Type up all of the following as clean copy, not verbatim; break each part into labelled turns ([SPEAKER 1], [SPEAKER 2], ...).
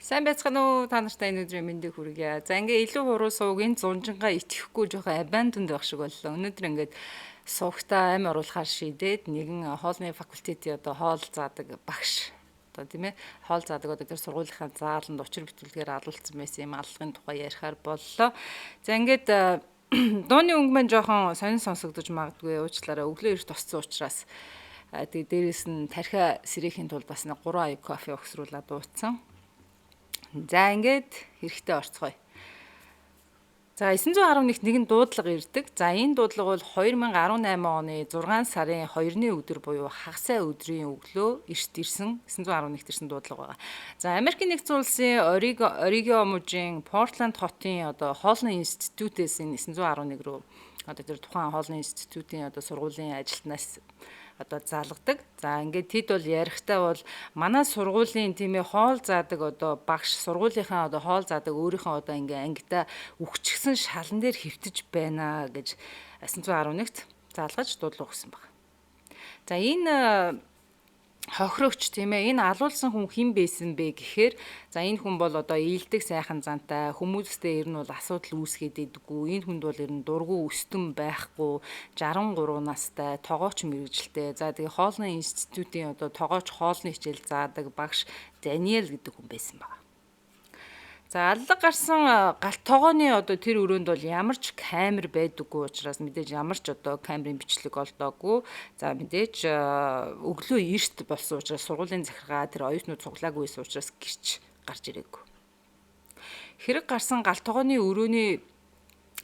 [SPEAKER 1] Сайн байцгаана уу, та нартай энэ өдрийн мэндийг хүргье. За, ингээ илүү хуруу суугийн зунжингаа итгэхгүй жоохон abandoned байх шиг боллоо. Өнөөдөр ингээд суугтаа амь оруулахаар шийдээд нэгэн хоолны факультетийн одоо хоол заадаг багш одоо, тийм ээ, хоол заадаг одоо тэр сургуулийнхаа зааланд учир битүүлгээр алуулсан байсан юм аллагын тухай ярихаар боллоо. За, ингээд дууны өнгө маань жоохон сонин сонсогдож магадгүй, уучлаарай. Өглөө эрт тосцсон учраас, тэгээ дээрэс нь тархиа сэрэхийн тулд бас нэг 3 аяг кофе угсруулаад дууцсан. За, ингээд хэрэгтэй орцгоё. За, 911-т нэгэн дуудлага ирдэг. За, энэ дуудлага бол 2018 оны 6 сарын 2-ны өдөр буюу хагас сайн өдрийн өглөө эрт ирсэн, 911-т ирсэн дуудлага байгаа. За, Америкийн нэгдсэн улсын Орегон мужийн Портланд хотын одоо хоолны институтээс энэ 911 рүү одоо тэр тухайн хоолны институтын одоо сургуулийн ажилтнаас одоо залгадаг. За, ингээд тэд бол ярихдаа бол манай сургуулийн, тийм ээ, хоол заадаг одоо багш, сургуулийнхаа одоо хоол заадаг өөрийнхөө одоо ингээ ангидаа үхчихсэн шалан дээр хэвтэж байна гэж 911-т залгаж дуудлага өгсөн баг. За, энэ хохирогч, тийм ээ, энэ алуулсан хүн хэн байсан бэ гэхээр, за, энэ хүн бол одоо ийдэг сайхан зантай, хүмүүстэй ер нь бол асуудал үүсгээд идэггүй, энэ хүнд бол ер нь дургу өстөн байхгүй, 63 настай, тогооч мэргэжилтэй. За, тэгээ хоолны институтын одоо тогооч хоолны хичээл заадаг багш Даниэл гэдэг хүн байсан байна. За, аллаг гарсан галт тогооны одоо тэр өрөөнд бол ямар ч камер байдаггүй учраас мэдээж ямар ч одоо камерын бичлэг олдоогүй. За, мэдээж өглөө эрт болсон учраас сургуулийн захиргаа, тэр оюутнууд цуглаагүй байсан учраас гэрч гарч ирээгүй. Хэрэг гарсан галт тогооны өрөөний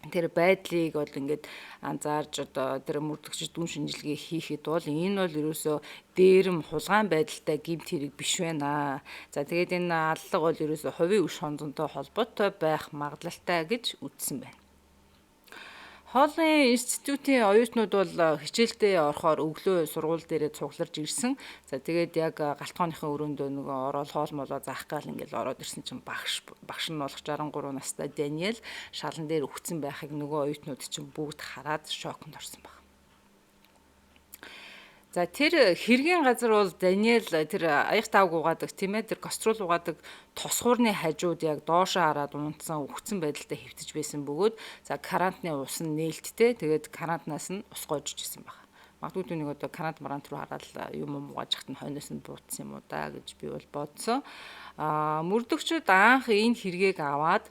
[SPEAKER 1] тэр байдлыг бол ингээд анзаарж одоо тэр мөрдөгчд дүн шинжилгээ хийхэд бол энэ бол ерөөсөө дээрэм хулгайн байдалтай гэмт хэрэг биш байна. За, тэгээд энэ аллага бол ерөөсөө хувийн өш хонзонтой холбоотой байх магадлалтай гэж үзсэн байна. Хоолны институтын оюутнууд бол хичээлдээ орохоор өглөө сургууль дээрээ цугларч ирсэн. За, тэгээд яг галт тогооныхоо өрөөндөө нөгөө ороод хоол молоо заах гал ингээл ороод ирсэн чинь багш багш нь болох 63 настай Даниэл шалан дээр үхсэн байхыг нөгөө оюутнууд чинь бүгд хараад шоконд орсон баг. За, тэр хэргийн газар бол Даниэл тэр аяг таавг угаадаг, тийм ээ, тэр каструл угаадаг тосгуурны хажууд яг доошоо хараад унтсан, үхсэн байдалтай хэвтэж байсан бөгөөд, за, карантны ус нь нээлттэй, тэгээд карантнаас нь ус гоожиж исэн баг. Магадгүй түүнийг одоо карант марант руу хараад юм юм угааж хат нь хойноос нь буутсан юм уу да гэж би бол бодсон. Аа, мөрдөгчд анх энэ хэргийг аваад,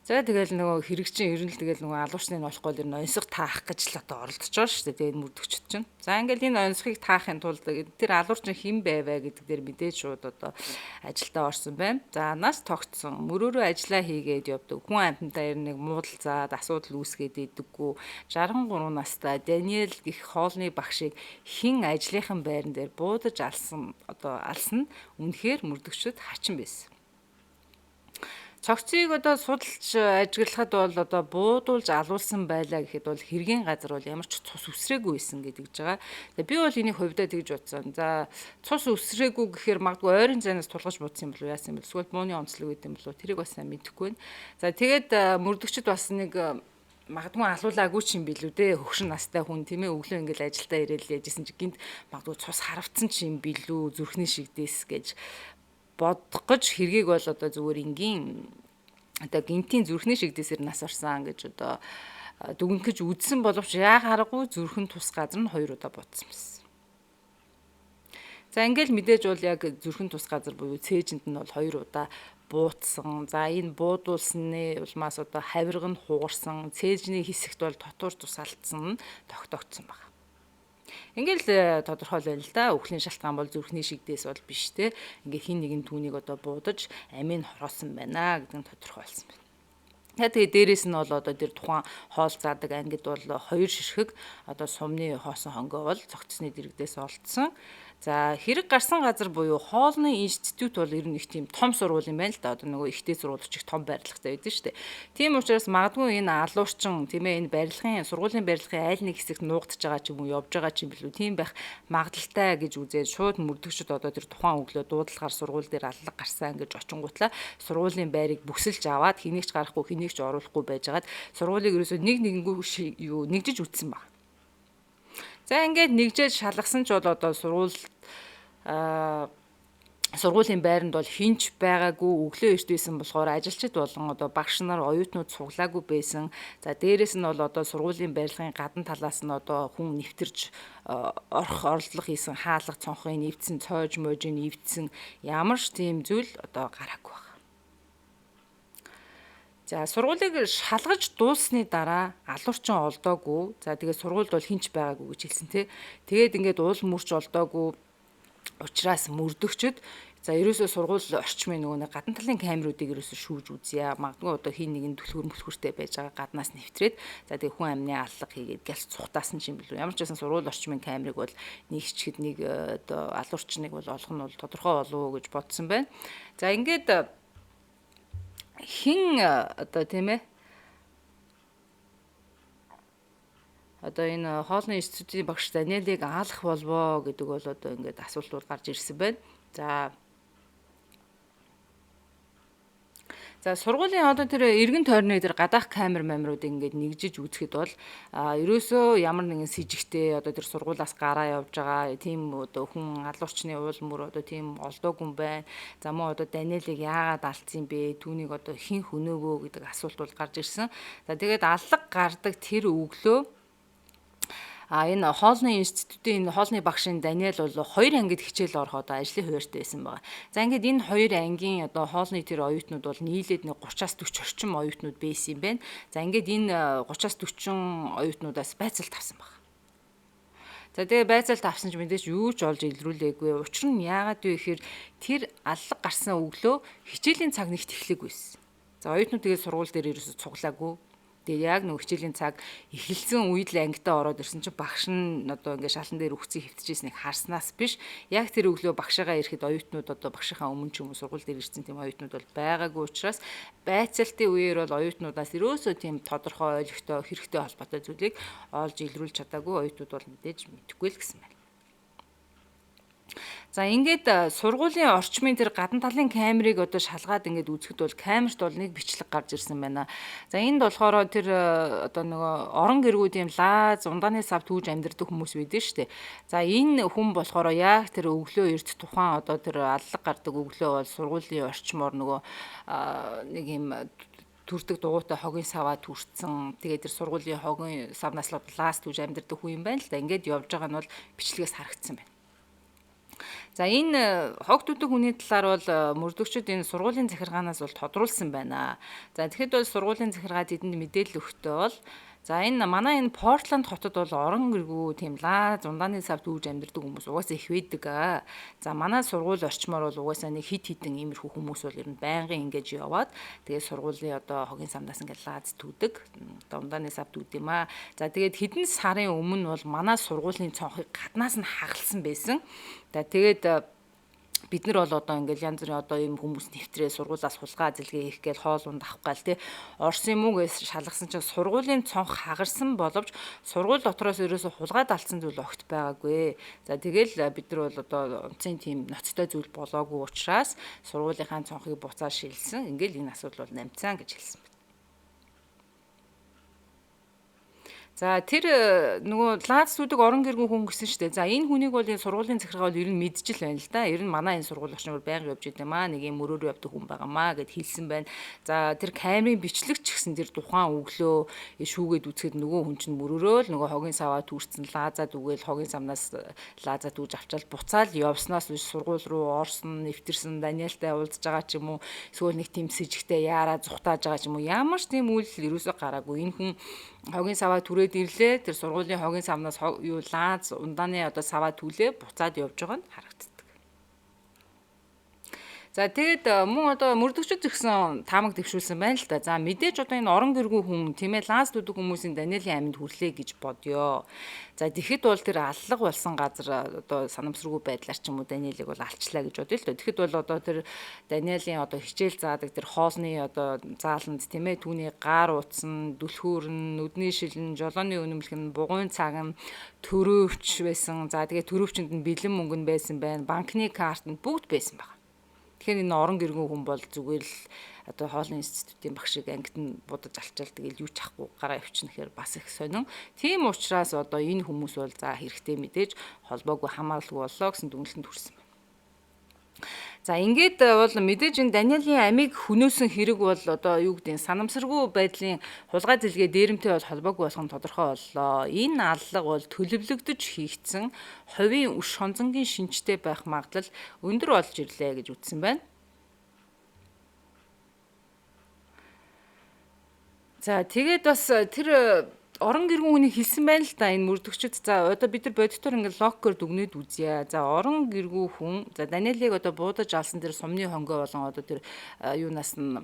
[SPEAKER 1] за, тэгэл нөгөө хэрэг чинь ер нь л тэгэл нөгөө алуурчныг олохгүй л ер нь оньсго таах гэж л одоо оролдож байгаа шүү дээ. Тэгээд мөрдөгчд чинь. За, ингээл энэ оньсхыг таахын тулд тэр алуурчин хэн байвэ гэдэг дээр мэдээж шууд одоо ажилдаа орсон байна. За, нас тогтсон, мөрөөрөө ажиллаа хийгээд явдаг. Хүн амьтантай ер нь нэг муудалцаад асуудал үүсгээд идэггүй. 63 настай Даниэл гэх хоолны багшийг хэн ажлынхан байран дээр буудаж алсан, одоо алсан нь үнэхээр мөрдөгчдөд хачин байсан. Цогцыг одоо судалж ажиглахад бол одоо буудуулж алуулсан байлаа гэхэд бол хэргийн газар бол ямар ч цус үсрээгүй байсан гэдэг ж байгаа. Тэгээ би бол энийг хувьдаа тэгж бодсон. За, цус үсрээгүй гэхээр магадгүй ойрын зайнаас тулгаж будсан юм болов уу, яасан юм бол эсвэл бууны онцлог гэдэг юм болов уу, тэрийг бас сайн мэдэхгүй байна. За, тэгээд мөрдөгчд бас нэг магадгүй алуулаагүй ч юм билүү дээ, хөгшин настай хүн, тийм ээ, өглөө ингээл ажилдаа ирээл яжсэн чи гинт магадгүй цус харавцсан ч юм билүү зүрхний шигдээс гэж бодох гэж хэргийг бол одоо зүгээр энгийн одоо гинтийн зүрхний шигдээсээр нас орсон гэж одоо дүгнэх гэж үзсэн боловч яа харахгүй зүрхэн тус газар нь хоёр удаа буутсан байсан. За, ингээл мэдээж бол яг зүрхэн тус газар буюу цээжинд нь бол хоёр удаа буутсан. За, энэ буудуулсны улмаас одоо хавирга нь хугарсан, цээжний хэсэгт бол дотуур тус алдсан нь тогтоогдсон байна. Ингээл тодорхой л байл да. Үхлийн шалтгаан бол зүрхний шигдээс бол биш те. Ингээ хин нэгэн түүнийг одоо буудаж амийг хороосон байна гэдэг нь тодорхой болсон байна. Тэгээ дээрэс нь бол одоо тэр тухайн хоол заадаг ангид бол хоёр ширхэг одоо сумны хоосон хонгой бол цогцсны дэргэдээс олдсон. За, хэрэг гарсан газар буюу хоолны институт бол ер нь их тийм том сургууль юм байна л да. Одоо нөгөө ихтэй сургууль их том барилгатай байдаг шүү дээ. Тийм учраас магадгүй энэ алуурчин, тийм ээ, энэ барилгын, сургуулийн барилгын аль нэг хэсэгт нуугдж байгаа ч юм уу, явж байгаа ч юм билүү, тийм байх магадлалтай гэж үзээд шууд мөрдөгчд одоо тэр тухайн өглөө дуудлагаар сургууль дээр аллаг гарсан гэж очингуутлаа сургуулийн байрыг бүсэлж аваад хэнийг ч гарахгүй, хэнийг ч оруулахгүй байжгаад сургуулийг ерөөсөө нэг нэгэнгүү юу нэгжиж үтсэн баг. За, ингээд нэгжээд шалгасан ч бол одоо сургууль Сургуулийн байранд бол хинч байгаагүй, өглөө эрт байсан болохоор ажилчид болон одоо багш нар, оюутнууд цуглаагүй байсан. За, дээрэс нь бол одоо сургуулийн барилгын гадна талаас нь одоо хүн нэвтэрч орох оролдлого хийсэн хаалга цонхыг нэвтсэн, цойж мойжийг нэвтсэн ямар ч тийм зүйл одоо гараагүй байна. За, сургуулийг шалгаж дууссаны дараа алуурчин олдоогүй. За, тэгээд сургуульд бол хинч байгаагүй гэж хэлсэн тий. Тэгээд ингээд уул мөрч олдоогүй учраас мөрдөгчд за ерөөсөө сургууль орчмын нөгөө нэг гадна талын камеруудыг ерөөсөө шүүж үзье. Магадгүй одоо хин нэгэн түлхүүр мөлхүүртэй байж байгаа гаднаас нэвтрээд, за тэгээ хүн амны аллага хийгээд гялс цухтаасан ч юм билүү. Ямар ч байсан сургууль орчмын камерыг бол нэг хичгэд нэг одоо алуурчныг бол олох нь бол тодорхой болов уу гэж бодсон байна. За, ингээд хин одоо тийм ээ одоо энэ хоолны институтын багш Даниэлийг аалах болвоо гэдэг бол одоо ингээд асуултууд гарч ирсэн байна. За, сургуулийн одоо тэр эргэн тойрны тэр гадаах камер мамруудыг ингээд нэгжиж үзэхэд бол ерөөсөө ямар нэгэн сэжигтэй одоо тэр сургуулиас гараа явж байгаа тийм одоо хүн алуурчны уул мөр одоо тийм олдоогүй юм байна. За, мөн одоо Даниэлийг яагаад алдсан юм бэ? Түүнийг одоо хэн хөнөөгөө гэдэг асуулт бол гарч ирсэн. За, тэгээд аллага гардаг тэр өглөө энэ хоолны институтын энэ хоолны багшийн Даниэл бол хоёр ангид хичээл орох одоо ажлын хуваарьтай байсан байгаа. За, ингээд энэ хоёр ангийн одоо хоолны тэр оюутнууд бол нийлээд нэг 30-аас 40 орчим оюутнууд байсан юм байна. За, ингээд энэ 30-аас 40 оюутнуудаас байцаалт авсан байна. За, тэгээ байцаалт авсан ч мэдээж юу ч олж илрүүлээгүй. Учир нь яагаад вэ гэхээр тэр аллага гарсан өглөө хичээлийн цаг нэгт эхлэегүй байсан. За, оюутнууд тэгээд сургууль дээр ерөөсө цуглаагүй. Тэгээ яг нөгөө хичээлийн цаг эхэлсэн үед л ангидаа ороод ирсэн чинь багш нь одоо ингээд шалан дээр үхцийг хэвтэжсэнийг харснаас биш, яг тэр өглөө багшаагаа ирэхэд оюутнууд одоо багшийнхаа өмнө ч юм уу сургууль дээр ирсэн тийм оюутнууд бол байгаагүй учраас байцаалтын үеэр бол оюутнуудаас ерөөсөө тийм тодорхой ойлгохтой хэрэгтэй холбоотой зүйлийг олж илрүүлж чадаагүй, оюутнууд бол мэдээж мэдэхгүй л гэсэн байна. За, ингээд сургуулийн орчмын тэр гадна талын камерыг одоо шалгаад ингээд үзэхэд бол камерт бол нэг бичлэг гарч ирсэн байна. За, энд болохоор тэр одоо нөгөө орон гэргүүд юм лааз ундааны сав түүж амьдардаг хүмүүс байдэн шүү дээ. За, энэ хүн болохоор яг тэр өглөө эрт тухайн одоо тэр аллага гардаг өглөө бол сургуулийн орчмоор нөгөө нэг юм төрдөг дугуйтай хогийн саваа түрцэн, тэгээд тэр сургуулийн хогийн савнаас л лаас түүж амьдардаг хүн юм байна л да. Ингээд явж байгаа нь бол бичлэгээс харагдсан байна. За, энэ хог төдөг хүний талаар бол мөрдөгчд энэ сургуулийн захиргаанаас бол тодруулсан байна. За, тэгэхэд бол сургуулийн захиргаа тэдэнд мэдээлэл өгөхдөө бол за энэ манай энэ Портланд хотод бол орон гэргүү тийм лаа зундааны сав дүүж амьдардаг хүмүүс угаасаа их байдаг. За, манай сургууль орчмоор бол угаасаа нэг хит хитэн иймэрхүү хүмүүс бол ер нь байнгын ингэж яваад тэгээд сургуулийн одоо хогийн самнаас ингээд лааз түүдэг. Одоо ундааны сав дүүд юм аа. За, тэгээд хэдэн сарын өмнө бол манай сургуулийн цонхыг гаднаас нь хагалсан байсан. За, тэгээд бид нар бол одоо ингээл янз бүрийн одоо ийм хүмүүс нэвтрээ сургуулаас хулгай зэлгээ хийх гээл хоол унд авах гээл те орсон юм уу гэж шалгасан чинь сургуулийн цонх хагарсан боловч сургууль дотроос ерөөсө хулгайд алдсан зүйл огт байгаагүй. За, тэгэл бид нар бол одоо онцын тийм ноцтой зүйл болоогүй учраас сургуулийнхаа цонхыг буцаа шилсэн. Ингээл энэ асуудал бол намцсан гэж хэлсэн байна. За, тэр нөгөө лааз зүдэг орон гэргүн хүн гэсэн шүү дээ. За, энэ хүнийг бол энэ сургуулийн захиргаа бол ер нь мэдчихэл байна л да. Ер нь манай энэ сургууль орчмоор байнга явж идэм аа, нэг юм мөрөөр явдаг хүн байгаа маа гэд хэлсэн байна. За, тэр камерын бичлэг ч гэсэн тэр тухайн өглөө шүүгээд үзэхэд нөгөө хүн чинь мөрөөрөө л нөгөө хогийн саваа түүрцэн лаазаа дүгээл хогийн самнаас лаазаа түүж авчаал буцаал явснаас биш сургууль руу орсон, нэвтэрсэн, Даниэлтай уулзж байгаа ч юм уу, эсвэл нэг тийм сэжигтэй яараа зүхтааж байгаа ч юм уу, ямар ч тийм үйлдэл ерөөсөө гараагүй. Энэ хүн хогийн саваа түрээд ирлээ. Тэр сургуулийн хогийн савнаас юу лааз ундааны одоо саваа түлээ буцаад явж байгаа нь харагддаг. За, тэгээд мөн одоо мөрдөгчд згсэн таамаг дэвшүүлсэн байна л да. За, мэдээж одоо энэ орон гэргүй хүн тийм ээ лааз төдөг хүмүүсийн Даниэлийн амьд хүрлээ гэж бодёо. За, тэгэхэд бол тэр аллага болсон газар одоо санамсаргүй байдлаар ч юм уу Даниэлийг бол алчлаа гэж бодъё л доо. Тэгэхэд бол одоо тэр Даниэлийн одоо хичээл заадаг тэр хоолны одоо зааланд тийм ээ түүний гар утсан, түлхүүр нь, нүдний шилэн, жолооны үнэмлэх нь, бугуйн цаг нь, төрөвч байсан. За, тэгээд төрөвчөнд нь бэлэн мөнгө нь байсан байна. Банкны карт нь бүгд байсан байна. Тэгэхээр энэ орон гэргэн хүн бол зүгээр л одоо хоолны институтын багшийг ангид нь будаж алчаал тэгэл юу ч ахгүй гараа явчихна гэхээр бас их сонин. Тийм учраас одоо энэ хүмүүс бол за хэрэгтэй мэдээж холбоогүй хамааралгүй боллоо гэсэн дүгнэлтэнд хүрсэн байна. За ингээд бол мэдээж энэ Даниэлийн амийг хөнөөсөн хэрэг бол одоо юу гэдэг нь санамсаргүй байдлын хулгай зэлгээ дээрэмтэй бол холбоогүй болох нь тодорхой боллоо. Энэ аллага бол төлөвлөгдөж хийгдсэн хувийн үш шонзонгийн шинжтэй байх магадлал өндөр болж ирлээ гэж үзсэн байна. За тэгээд бас тэр орон гэргүн хүний хэлсэн байна л да энэ мөрдөгчд. За одоо бид нар бодитоор ингээд логикоор дүгнээд үзье. За орон гэргүү хүн за Даниэлийг одоо буудаж алсан тэр сумны хонгой болон одоо тэр юунаас нь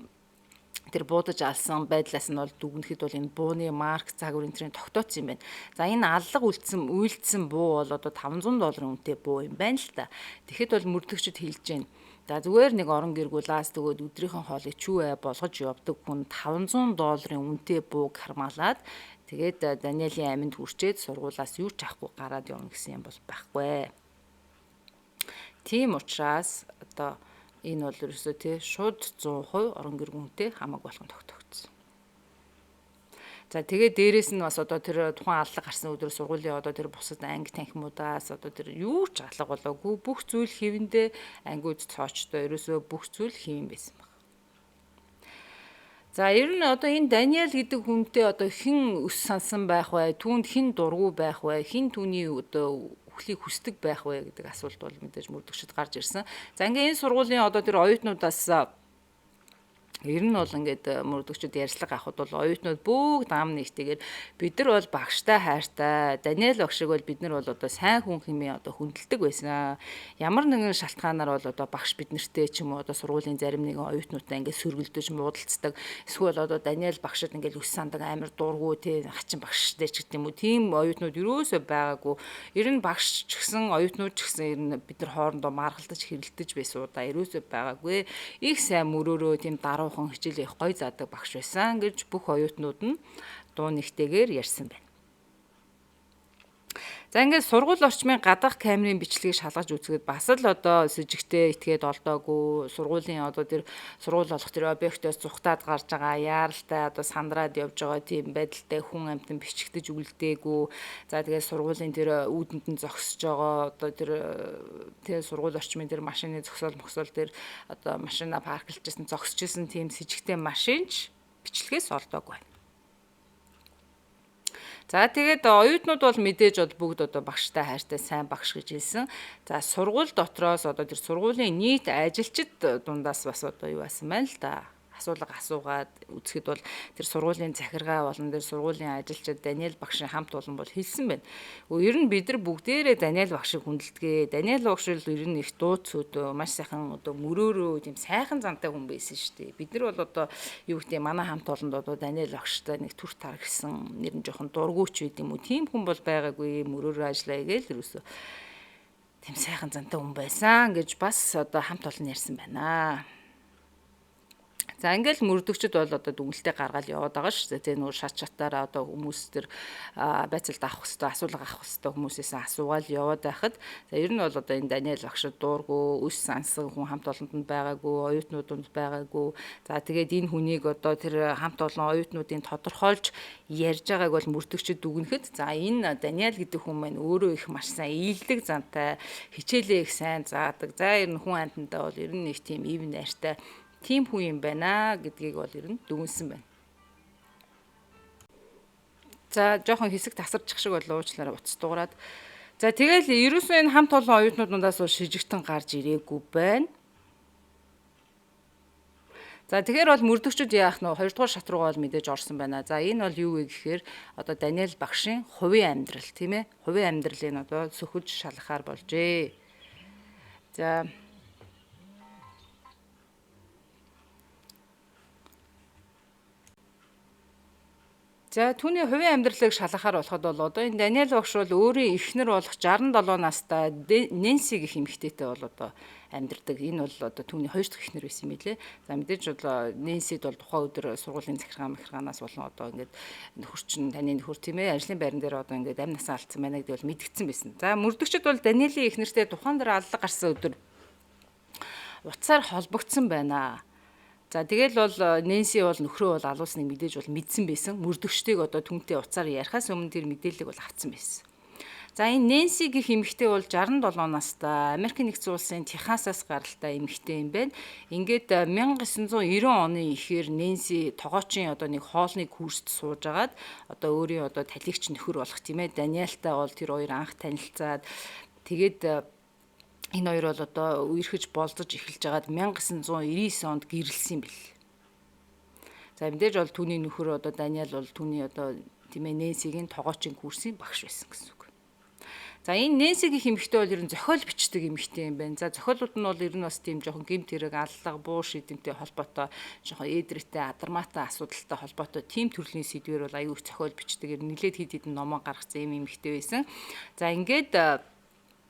[SPEAKER 1] тэр буудаж алсан байдлаас нь бол дүгнэхэд бол энэ бууны марк загвар энэ төрлийн тогтооцсон юм байна. За энэ аллага үйлдсэн буу бол одоо 500 долларын үнэтэй буу юм байна л та. Тэгэхэд бол мөрдөгчд хэлж байна. За зүгээр нэг орон гэргүү ласт өгөөд өдрийнхөө хоолыг чүү болгож явдаг хүн 500 долларын үнэтэй бууг хармаалаад тэгээд Даниэлийн аминд хүрчээд сургуулаас юу ч авахгүй гараад явна гэсэн юм бол байхгүй. Тийм учраас одоо энэ бол ерөөсөө тий шууд 100% орон гэргүүнтэй хамаагүй болох нь тогтогдсон. За тэгээд дээрэс нь бас одоо тэр тухайн аллага гарсан өдөр сургуулийн одоо тэр бусад анги танхимуудаас одоо тэр юу ч алга болоогүй бүх зүйл хэвэндээ ангиуд цоочтой ерөөсөө бүх зүйл хэвэн байсан баг. За ер нь одоо энэ Даниэл гэдэг хүнтэй одоо хэн өс сансан байх вэ? Түүнд хэн дургүй байх вэ? Хэн түүний одоо үхлийг хүсдэг байх вэ гэдэг асуулт бол мэдээж мөрдөгчд гарч ирсэн. За ингээ энэ сургуулийн одоо тэр оюутнуудаас ер нь бол ингээд мөрдөгчд ярьцлага авахд бол оюутнууд бүгд ам нэгтэйгээр бид нар бол багштай хайртай. Даниэл багшиг бол бид нар бол одоо сайн хүн хэмээн одоо хүндэлдэг байсан. Ямар нэгэн шалтгаанаар бол одоо багш бид нартэй ч юм уу одоо сургуулийн зарим нэгэн оюутнуудтай ингээд сөргөлдөж муудалцдаг. Эсвэл одоо Даниэл багшид ингээд үс сандаг амар дургу тий хачин багштай ч гэдэг юм уу. Тийм оюутнууд ерөөсөө байгаагүй. Ер нь багш ч гэсэн оюутнууд ч гэсэн ер нь бид нар хоорондоо маргалдаж хэрэлдэж байсан удаа ерөөсөө байгаагүй. Их сайн мөрөөрөө тийм даруй хичээлээ их гой заадаг багш байсан гэж бүх оюутнууд нь дуу нэгтэйгээр ярьсан байна. За ингээд сургууль орчмын гадаах камерын бичлэгийг шалгаж үзэхэд бас л одоо сэжигтэй итгээд олдоогүй сургуулийн одоо тэр сургууль болох тэр объектоос зүхтаад гарч байгаа яаралтай одоо сандраад явж байгаа тийм байдалтай хүн амьтан бичигдэж үлдээгүй. За тэгээд сургуулийн тэр үүдэнд нь зогсож байгаа одоо тэр сургууль орчмын тэр машины зогсоол мөксөөл тэр одоо машина парклжсэн зогсож исэн тийм сэжигтэй машинч бичлэгээс олдоогүй. За тэгээд оюутнууд бол мэдээж бол бүгд одоо багштай хайртай сайн багш гэж хэлсэн. За сургууль дотроос одоо тэр сургуулийн нийт ажилчид дундаас бас одоо юу асан байна л да. Асуулга асуугаад үзэхэд бол тэр сургуулийн захиргаа болон тэр сургуулийн ажилчид Даниэл багшийн хамт олон бол хэлсэн байна. Ер нь бид нар бүгдээрээ Даниэл багшийг хүндэлдэг. Даниэл багш бол ер нь их дуу цөөдөө маш сайхан одоо мөрөөрөө тийм сайхан зантай хүн байсан шүү дээ. Бид нар бол одоо юу гэдэг манай хамт олонд одоо Даниэл багштай нэг төр тар гэсэн нэр нь жоохон дургүйч байд юм уу. Тийм хүн бол байгаагүй мөрөөрөө ажиллая гээл ерөөсөө тийм сайхан зантай хүн байсан гэж бас одоо хамт олон ярьсан байна. За ингээл мөрдөгчд бол одоо дүгнэлтээ гаргаал яваад байгаа шүү дээ. Тэгээ нүүр шат шатаараа одоо хүмүүс төр байцаалд авах хэвээр асуулга авах хэвээр хүмүүсээс асуугаал яваад байхад за ер нь бол одоо энэ Даниэл багшид дуургүй, өс сансан хүн хамт олонд нь байгаагүй, оюутнуудад байгаагүй. За тэгээд энэ хүнийг одоо тэр хамт олон оюутнуудын тодорхойлж ярьж байгааг бол мөрдөгчд дүгнэхэд за энэ Даниэл гэдэг хүн маань өөрөө их маш сайн ийдэг зантай, хичээлээ их сайн заадаг. За ер нь хүн амьтандаа бол ер нь нэг тийм ив найртай тийм хүн юм байна гэдгийг бол ер нь дүгнсэн байна. За жоохон хэсэг тасарчих шиг болоо уучлаарай утас дуурайд. За тэгэл ерөөсөө энэ хамт олон оюутнууд дундаас бол шижигтэн гарч ирээгүй байна. За тэгэхээр бол мөрдөгчд яах нь вэ? Хоёрдугаар шат руугаа бол мэдээж орсон байна. За энэ бол юу вэ гэхээр одоо Даниэл багшийн хувийн амьдрал тийм ээ. Хувийн амьдралыг одоо сөхөж шалгахаар болжээ. За За түүний хувийн амьдралыг шалгахаар болоход бол одоо энэ Даниэл багш бол өөрийн эхнэр болох 67 настай Нэнси гэх эмэгтэйтэй бол одоо амьдардаг. Энэ бол одоо түүний хоёр дахь эхнэр байсан юм билээ. За мэдээж бол Нэнсид бол тухайн өдөр сургуулийн захиргаан махиргаанаас болон одоо ингээд нөхөр чинь таны нөхөр тийм ээ ажлын байран дээр одоо ингээд амь насаа алдсан байна гэдэг бол мэдгдсэн байсан. За мөрдөгчд бол Даниэлийн эхнэртэй тухайн дээр аллаг гарсан өдөр утсаар холбогдсон байна. За тэгэл бол Нэнси бол нөхрөө бол алуусныг мэдээж бол мэдсэн байсан. Мөрдөгчдийг одоо түнтэй утсаар ярихаас өмнө тэр мэдээллийг бол авцсан байсан. За, энэ Нэнси гэх эмэгтэй бол 67 настай Америкийн нэгдсэн улсын Техасаас гаралтай эмэгтэй юм байна. Ингээд 1990 оны ихээр Нэнси тогоочийн одоо нэг хоолны курст сууж агаад одоо өөрийн одоо талигч нөхөр болох, тийм ээ, Даниэлтай бол тэр хоёр анх танилцаад, тэгээд энэ хоёр бол одоо үерхэж болзож эхэлж агаад 1999 онд гэрлэсэн юм бэл. За, мэдээж бол түүний нөхөр одоо Даниэл бол түүний одоо, тийм ээ, Нэнсигийн тогоочийн курсын багш байсан гэсэн үг. За, энэ Нэнси гэх эмэгтэй бол ер нь зохиол бичдэг эмэгтэй юм байна. За, зохиолууд нь бол ер нь бас тийм жоохон гэмт хэрэг, аллага, буу шидэмтэй холбоотой, жоохон ээдрээтэй, адармаатай асуудалтай холбоотой тийм төрлийн сэдвэр бол аюу их зохиол бичдэг. Ер нь нэлээд хэд хэдэн номоо гаргасан юм эмэгтэй байсан. За, ингээд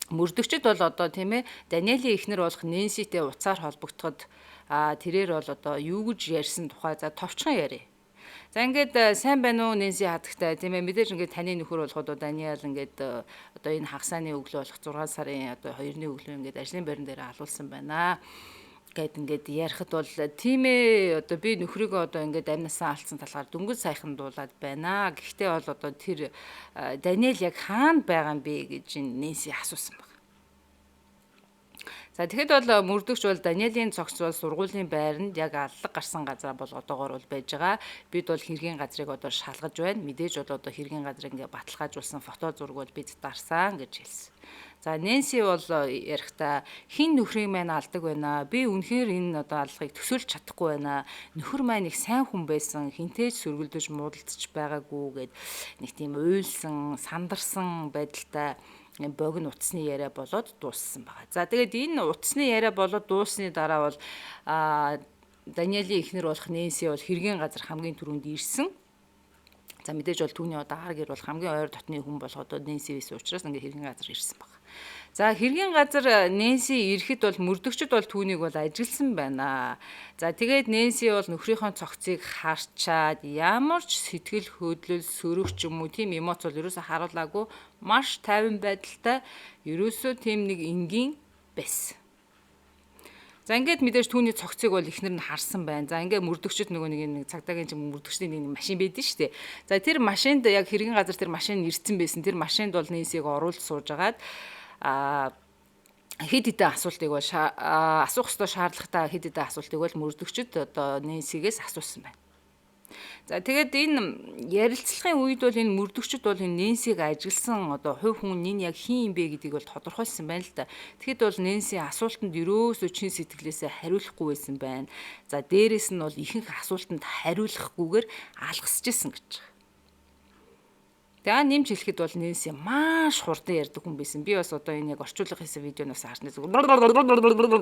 [SPEAKER 1] мөрдөгчд бол одоо, тийм ээ, Даниэлийн эхнэр болох Нэнситэй утсаар холбогдоход тэрээр бол одоо юу гэж ярьсан тухай за товчхон яриа. За, ингээд сайн байна уу, Нэнси хадагтай, тийм ээ, мэдээж ингээд таны нөхөр болоход Даниэл ингээд одоо энэ хагасааны өглөө болох 6 сарын одоо 2-ны өглөө ингээд ажлын байран дээр алуулсан байна гэд ингээд ярихад бол, тийм ээ, одоо би нөхрийгөө одоо ингээд амнасаа алдсан талаар дөнгөж саяхан дуулаад байна. Гэхдээ бол одоо тэр Даниэл яг хаана байгаа юм бэ гэж Нэнси асуусан байна. За, тэгэхэд бол мөрдөгч бол Даниэлийн цогц бол сургуулийн байранд яг аллаг гарсан газар бол одоогор бол байж байгаа. Бид бол хэргийн газрыг одоо шалгаж байна. Мэдээж бол одоо хэргийн газрыг ингээ баталгаажуулсан фото зураг бол бид дарсан гэж хэлсэн. За, Нэнси бол ярихдаа хин нөхрийн маань алдаг байна. Би үнэхээр энэ одоо аллагыг төсөөлж чадахгүй байна. Нөхөр маань их сайн хүн байсан. Хинтээ ч сөргөлдөж муудалцж байгаагүй гэд нэг тийм уйлсан, сандарсан байдалтай богино утасны яриа болоод дууссан байгаа. За, тэгээд энэ утасны яриа болоод дууссаны дараа бол Даниэлийн эхнэр болох Нэнси бол хэргийн газар хамгийн түрүүнд ирсэн. За, мэдээж бол түүний одоо ар гэр бол хамгийн ойр дотны хүн болох одоо Нэнси байсан учраас ингээ хэргийн газар ирсэн баг. За, хэргийн газар Нэнси ирэхэд бол мөрдөгчд бол түүнийг бол ажигласан байна. За, тэгээд Нэнси бол нөхрийнхөө цогцыг харчаад ямар ч сэтгэл хөдлөл, сөрөг ч юм уу тийм эмоц бол ерөөсө харуулаагүй, маш тайван байдалтай, ерөөсөө тийм нэг энгийн байсан. За, ингээд мэдээж түүний цогцыг бол эхнэр нь харсан байна. За, ингээд мөрдөгчд нөгөө нэг цагдаагийн чим мөрдөгчдийн нэг машин байдэн шүү дээ. За, тэр машинд яг хэргийн газар тэр машин ирсэн байсан. Тэр машинд бол Нэнсиг оруулж сууж агаад хэд хэдэн асуултыг бол асуух ёстой шаардлагатай хэд хэдэн асуултыг бол мөрдөгчд одоо Нэнсигээс асуусан байна. За, тэгээд энэ ярилцлагын үед бол энэ мөрдөгчд бол энэ Нэнсиг ажигласан одоо хувь хүн энэ яг хин юм бэ гэдгийг бол тодорхойлсон байна л да. Тэгэхэд бол Нэнси асуултанд ерөөсөө чин сэтгэлээсээ хариулахгүй байсан байна. За, дээрэс нь бол ихэнх асуултанд хариулахгүйгээр алгасж исэн гэж байгаа. Тэгээ нэмж хэлэхэд бол Нэнси маш хурдан ярьдаг хүн байсан. Би бас одоо энэ яг орчуулга хийсэн видеоноос харсны зүгээр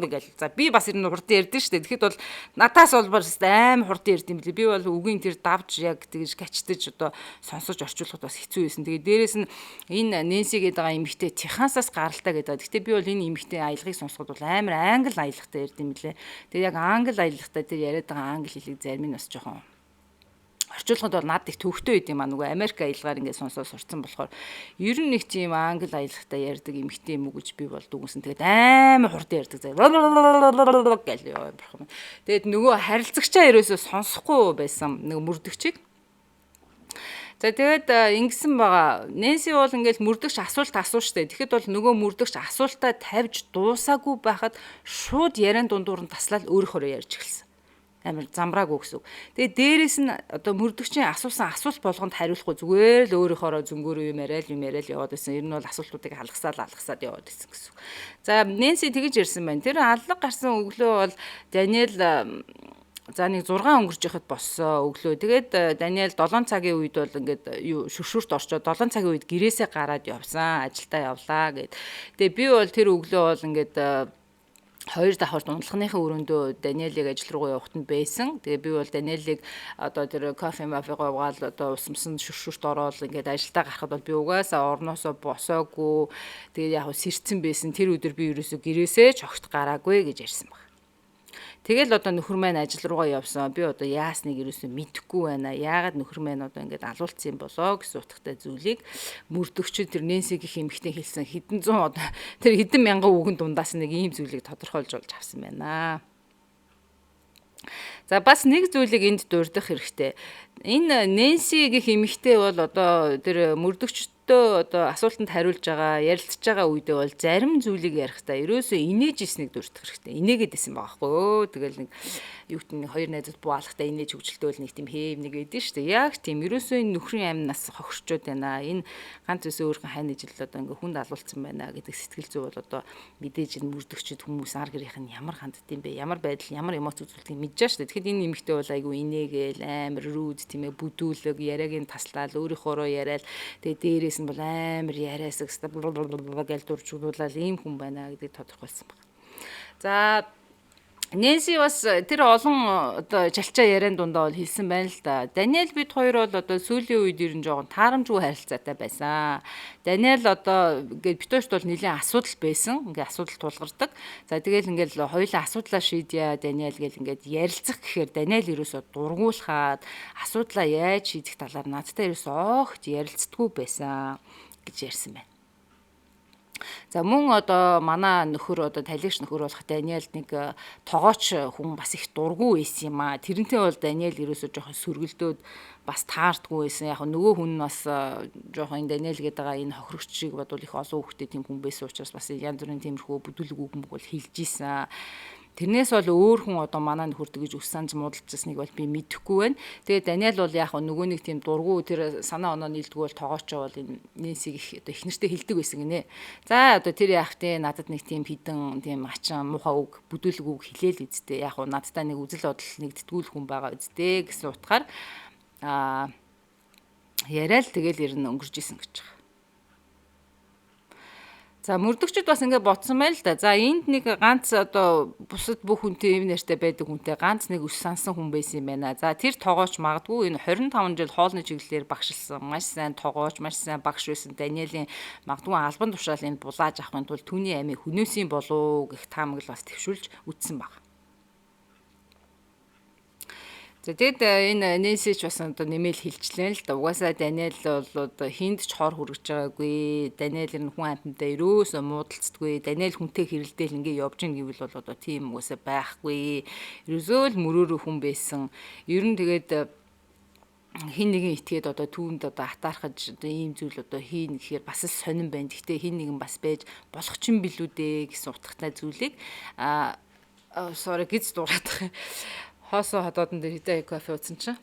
[SPEAKER 1] гэл. За, би бас ер нь хурдан ярьдаг шүү дээ. Тэгэхэд бол надаас бол бас аим хурдан ярьд юм билээ. Би бол үгийн тэр давж яг тэгж качтаж одоо сонсож орчуулахад бас хэцүү байсан. Тэгээ дээрэс нь энэ Нэнси гэдэг байгаа эмэгтэй Техасаас гаралтай гэдэг. Гэхдээ би бол энэ эмэгтэй аялгыг сонсоход бол амар англи аялгатай ярьд юм билээ. Тэгээ яг англи аялгатай тэр яриад байгаа англи хэлийг зарим нь бас жоохон орчуулгад бол над их төвхтэй байд юм а, нөгөө Америк аялгаар ингээд сонсоод сурцсан болохоор ер нь нэг тийм англи аялгатай ярьдаг эмэгтэй юм уу гэж би бол дүгнсэн. Тэгээд амар хурдан ярьдаг заяа гэл ёо бурхан. Тэгээд нөгөө харилцагчаа ерөөсөө сонсохгүй байсан нөгөө мөрдөгчийг. За, тэгээд ингэсэн байгаа. Нэнси бол ингээл мөрдөгч асуулт асуу штэ. Тэгэхэд бол нөгөө мөрдөгч асуултаа тавьж дуусаагүй байхад шууд яриан дундуур нь таслал өөрөөхөө ярьж эхэлсэн. Амар замраагүй гэсэн үг. Тэгээ дээрэс нь одоо мөрдөгчийн асуусан асуулт болгонд хариулахгүй, зүгээр л өөрөөхөөрөө зөнгөөрөө юм яриад юм яриад яваад байсан. Ер нь бол асуултуудыг алгасаад алгасаад яваад байсан гэсэн үг. За, Нэнси тэгж ярьсан байна. Тэр аллаг гарсан өглөө бол Даниэл за нэг 6 өнгөрч яхад боссон өглөө. Тэгээд Даниэл 7 цагийн үед бол ингээд юу шүршүрт орчоод 7 цагийн үед гэрээсээ гараад явсан, ажилдаа явлаа гэд. Тэгээ би бол тэр өглөө бол ингээд хоёр давхарт унтлагынхаа өрөөндөө Даниэлийг ажил руугаа явахт нь байсан. Тэгээ би бол Даниэлийг одоо тэр кофе мафигаа угаал одоо усмсан шүршүрт ороод ингээд ажилдаа гарахад бол би угаасаа орноосоо босоогүй. Тэгээ яг сэрцэн байсан. Тэр өдөр би ерөөсөө гэрээсээ ч огт гараагүй гэж ярьсан баг. Тэгэл одоо нөхөр маань ажил руугаа явсан. Би одоо яасныг ерөөсөө мэдэхгүй байна. Яагаад нөхөр маань одоо ингээд алуулсан юм болоо гэсэн утгатай зүйлийг мөрдөгчд тэр Нэнси гэх эмэгтэй хэлсэн хэдэн зуун одоо тэр хэдэн мянган үгэн дундаас нэг ийм зүйлийг тодорхойлж болж авсан байна. За, бас нэг зүйлийг энд дурдах хэрэгтэй. Энэ Нэнси гэх эмэгтэй бол одоо тэр мөрдөгчд нөхөртөө одоо асуултанд хариулж байгаа, ярилцж байгаа үедээ бол зарим зүйлийг ярихдаа ерөөсөө инээж ирснийг дурдах хэрэгтэй. Инээгээд исэн байгаа хгүй өө. Тэгэл нэг юу гэдэг нэг хоёр найзууд буу алхахтаа инээж хөгжилтөөл нэг тийм хээв нэг байдэн шүү дээ. Яг тийм ерөөсөө энэ нөхрийн амнаас хохирчод байна. Энэ ганц үсээ өөрхөн хайн ижил одоо ингээ хүнд алуулсан байна гэдэг сэтгэл зүй бол одоо мэдээж энэ мөрдөгчд хүмүүс ар гэрийнх нь ямар хандд юм бэ? Ямар байдал, ямар эмоц үзүүлдгийг мэдж байгаа шүү дээ. Тэгэхэд энэ эмэгтэй бол айгүй инээгээл амар рүүд тийм ээ бүдүүлэг яриаг нь таслаал өөрийнхөөрөө яриад тэгээ дээрээс нь бол амар яриасаг гэл дуржуулаад ийм хүн байна гэдгийг тодорхойлсон байна. За Нэнси бас тэр олон одоо чалчаа яриан дундаа бол хэлсэн байна л да. Даниэл бид хоёр бол одоо сүүлийн үед ер нь жоохон таарамжгүй харилцаатай байсан. Даниэл одоо ингээд бид хоёрт бол нэлийн асуудал байсан. Ингээд асуудал тулгардаг. За тэгэл ингээд хоёулаа асуудлаа шийдье Даниэл гэл ингээд ярилцах гэхээр Даниэл ерөөсөө дургуулхаад асуудлаа яаж шийдэх талаар надтай ерөөсөө огт ярилцдаггүй байсан гэж ярьсан байна. За мөн одоо манай нөхөр одоо талигч нөхөр болох Даниэл нэг тогооч хүн бас их дургүй байсан юм аа. Тэрнтэй бол Даниэл ерөөсөө жоохон сөргөлдөөд бас таардгүй байсан. Яг нөгөө хүн нь бас жоохон энэ Даниэл гэдэг байгаа энэ хохирогчийг бодвол их олон хүүхдээ тийм хүн байсан учраас бас янз бүрийн тиймэрхүү бүдүүлэг үг мөг бол хэлж исэн. Тэрнээс бол өөр хүн одоо манай нөхөр тэгж өс санж муудалцсаныг бол би мэдэхгүй байна. Тэгээ Даниэл бол яг нөгөө нэг тийм дургу тэр санаа оноо нийлдэггүй бол тогоочоо бол энэ Нэнсиг их одоо их нэртэй хилдэг байсан гинэ. За одоо тэр яах вэ? Надад нэг тийм хідэн тийм ачин муухай үг бүдүүлэг үг хэлээл үсттэй. Яг надтай нэг үзэл бодол нэгддгүүл хүн байгаа үсттэй гэсэн утгаар яриа л тэгэл ер нь өнгөрч исэн гэж байгаа. За мөрдөгчд бас ингэ бодсон байл л да. За энд нэг ганц одоо бусад бүх хүнтэй эв нэртэй байдаг хүнтэй ганц нэг өс сансан хүн байсан юм байна. За тэр тогооч магадгүй энэ 25 жил хоолны чиглэлээр багшилсан маш сайн тогооч, маш сайн багш байсан Даниэлийн магадгүй албан тушаал энд булааж авахын тулд түүний амийг хөнөөсөн болов гэх таамаглал бас төвшүүлж үтсэн баг. За тэгэд энэ Нэнси ч бас одоо нэмэл хилчлээ л да. Угаасаа Даниэл бол одоо хинд ч хор хүргэж байгаагүй. Даниэл ер нь хүн амьтантай ерөөсөө муудалцдаггүй. Даниэл хүнтэй хэрэлдээл ингээ явж гин гэвэл бол одоо тийм угаасаа байхгүй. Ерөөсөө л мөрөөрөө хүн байсан. Ер нь тэгээд хин нэгэн итгээд одоо түүнд одоо атаархаж одоо ийм зүйл одоо хийн гэхээр бас л сонирн байна. Гэхдээ хин нэгэн бас байж болох ч юм билүү дээ гэсэн утгатай зүйлийг sorry гэж дуурайх. Хоосоо ходоодон дээр хэдэн кофе уусан чинь.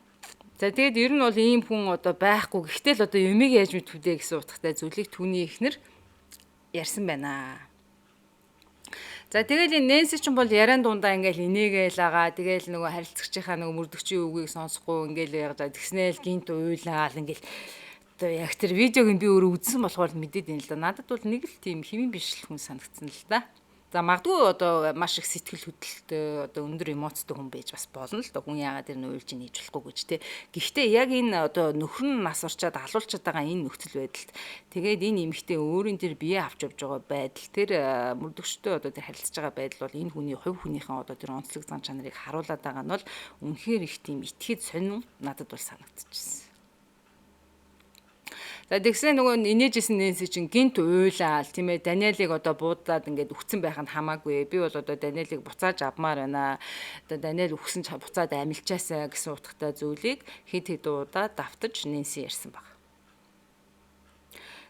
[SPEAKER 1] За тэгээд ер нь бол ийм хүн одоо байхгүй. Гэхдээ л одоо юмыг яаж мэдвүдэ гэсэн утгатай зүйлийг түүний эхнэр ярьсан байна. За тэгэл энэ Нэнси ч бол яриан дундаа ингээл инээгээл байгаа. Тэгэл нөгөө харилцагчийнхаа нөгөө мөрдөгчийн үгийг сонсохгүй ингээл яг тэгснээл гинт уйлаал ингээл одоо яг тэр видеог нь би өөрөө үзсэн болохоор мэдээд байна л да. Надад бол нэг л тийм хэвэн биш л хүн санагдсан л да. За магадгүй одоо маш их сэтгэл хөдлөлтөй одоо өндөр эмоцтой хүн байж бас болно л да. Хүн яагаад тэр нуйлж нээж болохгүй гэж те. Гэхдээ яг энэ одоо нөхөр нь нас орчаад алуулчаад байгаа энэ нөхцөл байдалд тэгээд энэ эмэгтэй өөрийн тэр бие авч явж байгаа байдал тэр мөрдөгчтэй одоо тэр харилцаж байгаа байдал бол энэ хүний хувь хүнийхэн одоо тэр онцлог зан чанарыг харуулад байгаа нь бол үнэхээр их тийм итгэхэд сонин надад бол санагдчихсэн. За тэгсэн нөгөө инээжсэн Нэнси чинь гинт уйлаал тийм ээ Даниэлийг одоо буудлаад ингээд үхсэн байх нь хамаагүй. Би бол одоо Даниэлийг буцааж авмаар байна. Одоо Даниэл үхсэн ч буцаад амилчаасаа гэсэн утгатай зүйлийг хэд хэд удаа давтаж Нэнси ярьсан баг.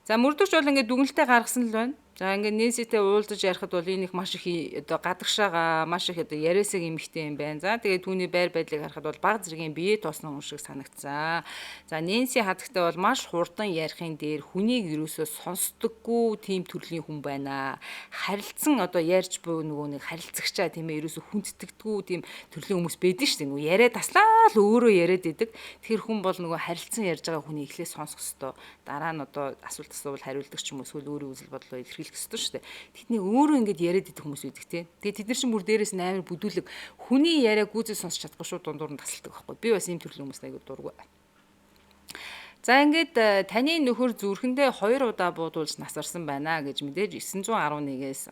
[SPEAKER 1] За мөрдөгч бол ингээд дүгнэлтээ гаргасан л байна. За ингээд Нэнситэй уулзаж ярихад бол энэ их маш их одоо гадагшаага маш их одоо яриасаг эмэгтэй юм байна. За тэгээд түүний байр байдлыг харахад бол баг зэргийн бие тоосон хүн шиг санагдсан. За Нэнси хадагтай бол маш хурдан ярихын дээр хүнийг ерөөсөө сонсдоггүй тийм төрлийн хүн байна. Харилцан одоо ярьж буй нөгөө нэг харилцагчаа тийм ээ ерөөсөө хүндэтгдэггүй тийм төрлийн хүмүүс байдэн шүү дээ. Нөгөө яриа таслаа л өөрөө яриад идэг. Тэр хүн бол нөгөө харилцан ярьж байгаа хүний эхлээ сонсох ёстой. Дараа нь одоо асуулт асуувал хариулдаг ч юм уу эсвэл өөрийн үзэл бодлоо илэрхийлэх ёстой шүү дээ. Тэдний өөрөө ингэж яриад идэх хүмүүс байдаг тий. Тэгээ тэд нар чинь бүр дээрээс нь амар бүдүүлэг хүний яриаг гүйцэл сонсч чадахгүй шууд дундуур нь тасалдаг байхгүй. Би бас ийм төрлийн хүмүүст айгуу дургүй. За ингээд таны нөхөр зүрхэндээ 2 удаа буудуулж нас барсан байна гэж мэдээж 911-ээс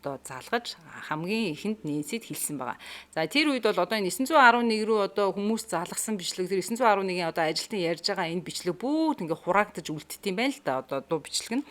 [SPEAKER 1] одоо залгаж хамгийн ихэнд Нэнсид хэлсэн байгаа. За тэр үед бол одоо энэ 911 рүү одоо хүмүүс залгасан бичлэг тэр 911-ийн одоо ажилтан ярьж байгаа энэ бичлэг бүгд ингээ хураагдаж үлддэг юм байна л да одоо дуу бичлэг нь.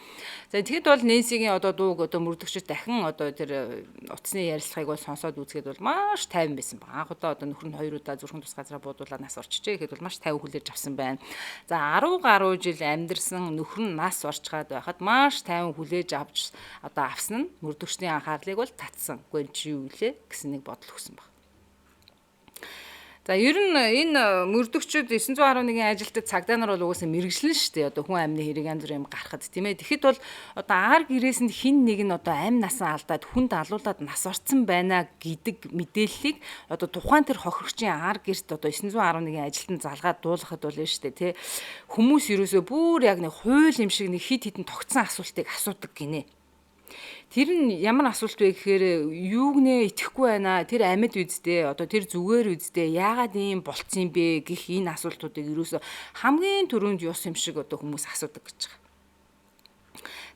[SPEAKER 1] За тэгэхэд бол Нэнсигийн одоо дууг одоо мөрдөгчд дахин одоо тэр утасны ярилцлагыг бол сонсоод үзгээд бол маш тайван байсан байгаа. Анх удаа одоо нөхөр нь хоёр удаа зүрхэн тус газраа буудуулаад нас орчжээ гэхэд бол маш тайван хүлээж авсан байна. За 10 гаруй жил амьдарсан нөхөр нь нас орчгаад байхад маш тайван хүлээж авч одоо авсан нь мөрдөгчдийн анхаарлыг бол татсан. Үгүй чи юу илээ гэсэн нэг бодол өгсөн баг. За ер нь энэ мөрдөгчд 911-ийн ажилтад цагдаа нар бол угаасаа мэрэгчлэн шүү дээ. Одоо хүн амны хэрэг янз бүрийн юм гарахад тийм ээ. Тэгэхэд бол одоо ар гэрээс нь хин нэг нь одоо амь насаа алдаад хүнд алуулаад нас орцсон байна гэдэг мэдээллийг одоо тухайн тэр хохирогчийн ар гэрт одоо 911-ийн ажилтан залгаад дуулахад бол шүү дээ тий. Хүмүүс ерөөсөө бүр яг нэг хууль юм шиг нэг хит хитэн тогтсон асуултыг асуудаг гинэ. Тэр нь ямар асуулт вэ гэхээр юуг нэ итгэхгүй байна. Тэр амьд үздэй одоо тэр зүгээр үздэй яагаад ийм болцсон юм бэ гэх энэ асуултуудыг ерөөсө хамгийн түрүүнд юус юм шиг одоо хүмүүс асуудаг гэж байгаа.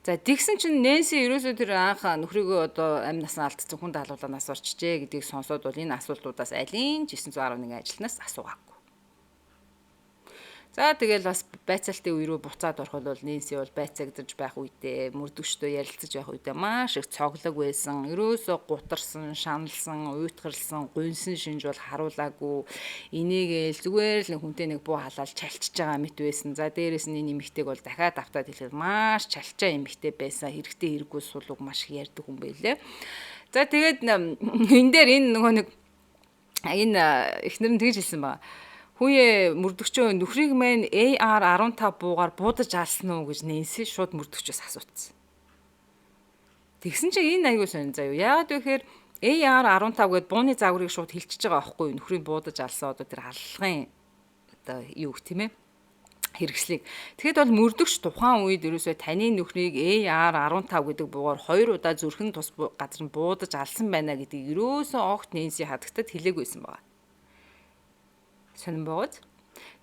[SPEAKER 1] За тэгсэн чинь Нэнси ерөөсөө тэр анх нөхрийгөө одоо амь насаа алдсан хүн даалгуулаа нас орчжээ гэдгийг сонсоод бол энэ асуултуудаас алин ч 911 ажилтнаас асуугаагүй. За тэгэл бас байцаалтын үе рүү буцаад ороход бол Нэнси бол байцаагдаж байх үедээ мөрдөгчдөө ярилцаж байх үедээ маш их цоглог байсан. Ерөөсөө гутарсан, шаналсан, уйтгарлсан, гуньсан шинж бол харуулаагүй. Энийгээл зүгээр л нэг хүнтэй нэг буу халаал чалчиж байгаа мэт байсан. За дээрээс нь энэ эмэгтэйг бол дахиад автаад хэлэхэд маш чалчаа эмэгтэй байсан. Хэрэгтэй хэрэггүй сулуг маш их ярьдаг хүн байлээ. За тэгээд энэ дээр энэ нөгөө нэг энэ эхнэр нь тэгж хэлсэн байгаа. Хүүе мөрдөгчөө нөхрийг мэн AR15 буугаар буудаж алсан уу гэж Нэнси шууд мөрдөгчөөс асууцсан. Тэгсэн чинь энэ аягүй сонин заяа. Яагаад вэ гэхээр AR15 гээд бууны загварыг шууд хилчиж байгаа байхгүй юу? Нөхрийг буудаж алсан одоо тэр аллагын одоо юу гэх тийм ээ хэрэгслийг. Тэгэхэд бол мөрдөгч тухайн үед ерөөсөө таны нөхрийг AR15 гэдэг буугаар хоёр удаа зүрхэн тус газар нь буудаж алсан байна гэдгийг ерөөсөө огт Нэнси хадагтад хэлээгүйсэн байна. Сонин бооз.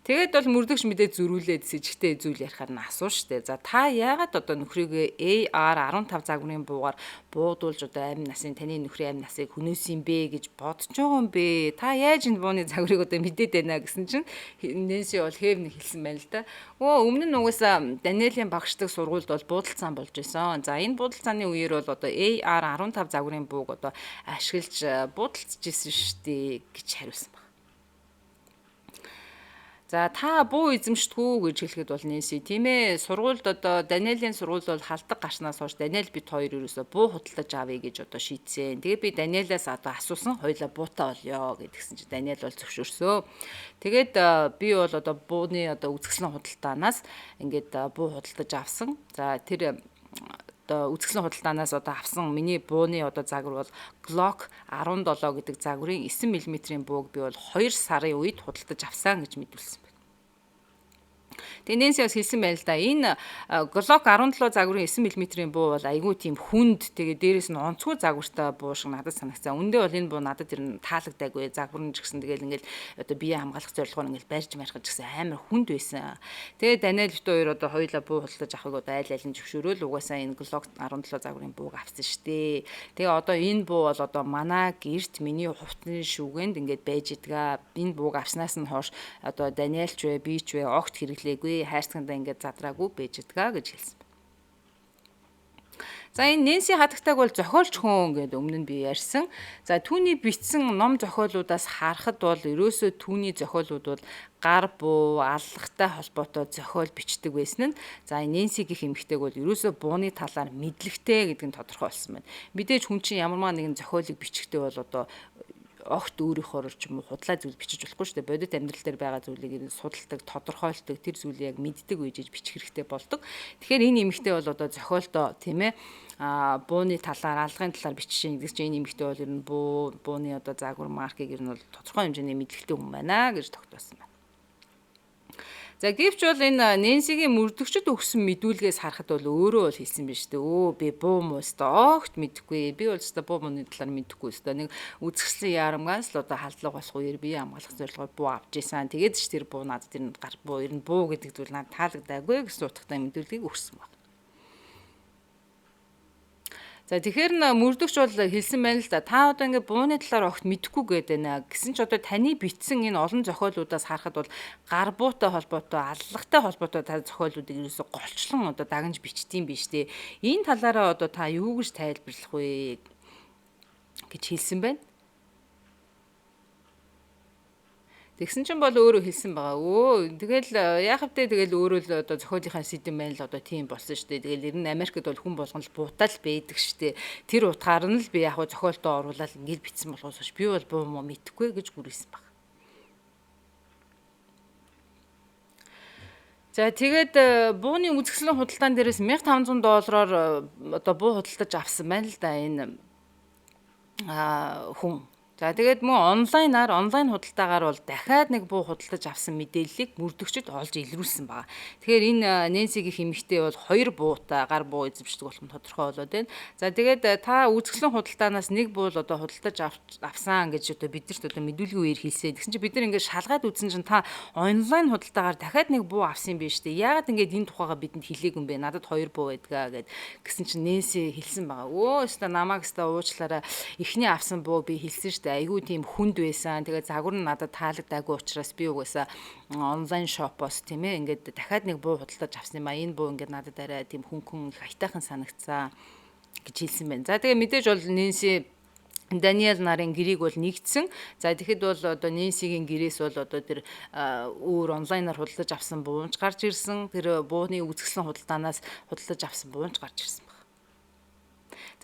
[SPEAKER 1] Тэгээд бол мөрдөгч мэдээ зөрүүлээд сэжигтэй зүйл ярихаар нь асуу штэ. За та яагаад одоо нөхрийгөө AR15 загварын буугаар буудуулж одоо амь насын таны нөхрийн амь насыг хөнөөсөн юм бэ гэж бодож байгаа юм бэ? Та яаж энэ бууны загварыг одоо мэдээд байна гэсэн чинь Нэнси бол хэв нэг хэлсэн байна л да. Өө өмнө нь угаасаа Даниэлийн багшдаг сургуульд бол буудалцаан болж исэн. За энэ буудалцааны үеэр бол одоо AR15 загварын бууг одоо ашиглаж буудалцж исэн штэ гэж хариулсан байна. За та буу эзэмшдэггүй гэж хэлэхэд бол Нэнси тийм ээ сургуульд одоо Даниэлийн сургууль бол халдаг гарснаас хойш Даниэл бит хоёр ерөөсөө буу худалдаж авъя гэж одоо шийдсэн. Тэгээ би Даниэлаас одоо асуусан хоёлаа буутай болёо гэдгсэн чи Даниэл бол зөвшөөрсөө. Тэгээд би бол одоо бууны одоо үзэсгэлэн худалдаанаас ингээд буу худалдаж авсан. За тэр одоо үзэсгэлэн худалдаанаас одоо авсан миний бууны одоо загвар бол Glock 17 гэдэг загварын 9 мм-ийн бууг би бол 2 сарын үед худалдаж авсан гэж мэдүүлсэн байна. Тэгээ Нэнси бас хэлсэн байна л да. Энэ Glock 17 загварын 9 мм-ийн буу бол айгүй тийм хүнд тэгээ дээрээс нь онцгой загвартай буу шиг надад санагцсан. Үндэ бол энэ буу надад тэр нь таалагдаагүй. Загвар нь ч гэсэн тэгэл ингээл одоо бие хамгаалах зорилгоор ингээл барьж мархаж гэсэн амар хүнд байсан. Тэгээ Даниэл бит хоёр одоо хоёулаа буу худалдаж авахыг одоо айл айл нь зөвшөөрөөл угаасаа энэ Glock 17 загварын бууг авсан штэ. Тэгээ одоо энэ буу бол одоо манай гэрт миний хувцсны шүгэнд ингээд байж идгээ. Энэ бууг авснаас нь хойш одоо Даниэл ч вэ би ч вэ огт хэрэглээгүй хайрцагтаа ингээд задраагүй байж идгээ гэж хэлсэн байна. За энэ Нэнси хадагтайг бол зохиолч хүн гэдэг өмнө нь би ярьсан. За түүний бичсэн ном зохиолуудаас харахад бол ерөөсөө түүний зохиолууд бол гар буу, аллагтай холбоотой зохиол бичдэг байсан нь за энэ Нэнси гэх эмэгтэйг бол ерөөсөө бууны талаар мэдлэгтэй гэдэг нь тодорхой болсон байна. Мэдээж хүн чинь ямармаа нэгэн зохиолыг бичихтэй бол одоо огт өөрийнхөөр ч юм уу худлаа зүйл бичиж болохгүй шүү дээ. Бодит амьдрал дээр байгаа зүйлийг ер нь судалдаг, тодорхойлдог, тэр зүйлийг яг мэддэг үеж бичих хэрэгтэй болдог. Тэгэхээр энэ эмэгтэй бол одоо зохиолдоо тийм ээ бууны талаар, алгын талаар бичсэн гэдэг чинь энэ эмэгтэй бол ер нь бууны одоо загвар маркийг ер нь бол тодорхой хэмжээний мэдлэгтэй хүн байна гэж тогтоосон байна. За гэвч бол энэ Нэнсигийн мөрдөгчд өгсөн мэдүүлгээс харахад бол өөрөө бол хэлсэн биз дээ. Өө би буу муу өстө огт мэдэхгүй. Би бол өстө буу мууны талаар мэдэхгүй өстө. Нэг үзэсгэлэн ярамгаас л одоо халдлага болох үеэр бие хамгаалах зорилгоор буу авч исэн. Тэгээд ч тэр буу надад тэр гар буу ер нь буу гэдэг зүйл надад таалагдаагүй гэсэн утгатай мэдүүлгийг өгсөн байна. За, тэгэхээр мөрдөгч бол хэлсэн байна л да. Та одоо ингээд бууны талаар огт мэдэхгүй гээд байна. Гэсэн ч одоо таны бичсэн энэ олон зохиолуудаас харахад бол гар буутай холбоотой, аллагтай холбоотой та зохиолуудыг ерөөсө голчлон одоо дагнаж бичдэг юм биш үү? Энэ талаараа одоо та юу гэж тайлбарлах вэ гэж хэлсэн байна. Тэгсэн чинь бол өөрөө хэлсэн байгаа. Өө, тэгэл яах вэ, тэгэл өөрөө л одоо зохиолынхаа сэдэв маань л одоо тийм болсон шүү дээ. Тэгэл ер нь Америкт бол хүн болгон л буутай л байдаг шүү дээ. Тэр утгаар нь л би яг зохиолдоо оруулаад ингэж бичсэн болохоос биш би бол буу мó мэдэхгүй гэж гүрийсэн баг. За, тэгээд бууны үзэсгэлэн худалдаан дээрээс 1500 доллараар одоо буу худалдаж авсан байна л да энэ хүн. За, тэгээд мөн онлайнаар, онлайн худалдаагаар бол дахиад нэг буу худалдаж авсан мэдээллийг мөрдөгчд олж илрүүлсэн байна. Тэгэхээр энэ Нэнсигийн эмэгтэй бол хоёр буутай, гар буу эзэмшдэг болох нь тодорхой болоод байна. За, тэгээд та үзэсгэлэн худалдаанаас нэг буу л одоо худалдаж авсан гэж одоо биднэрт одоо мэдүүлгийн үеэр хэлсэн. Тэгсэн чинь бид нар ингээд шалгаад үзсэн чинь та онлайн худалдаагаар дахиад нэг буу авсан юм биш үү? Яагаад ингээд энэ тухайга бидэнд хэлээгүй юм бэ? Надад хоёр буу байдгаа гэд. Гэсэн чинь Нэнси хэлсэн байгаа. Өө, өста намайг өста уучлаарай. Эхний авсан буу би хэлсэн шүү дээ. Айгүй тийм хүнд байсан. Тэгээ загвар нь надад таалагдаагүй учраас би угаасаа онлайн shop оос, тийм ээ, ингээд дахиад нэг буу худалдаж авсан юм а. Энэ буу ингээд надад арай тийм хөнгөн их аятайхан санагдсан гэж хэлсэн байна. За, тэгээ мэдээж бол Нэнси Даниэл нарын гэрээг бол нэгдсэн. За, тэгэхэд бол одоо Нэнсигийн гэрээс бол одоо тэр өөр онлайнаар худалдаж авсан буунч гарч ирсэн. Тэр бууны үзэсгэлэн худалдаанаас худалдаж авсан буунч гарч ирсэн баг.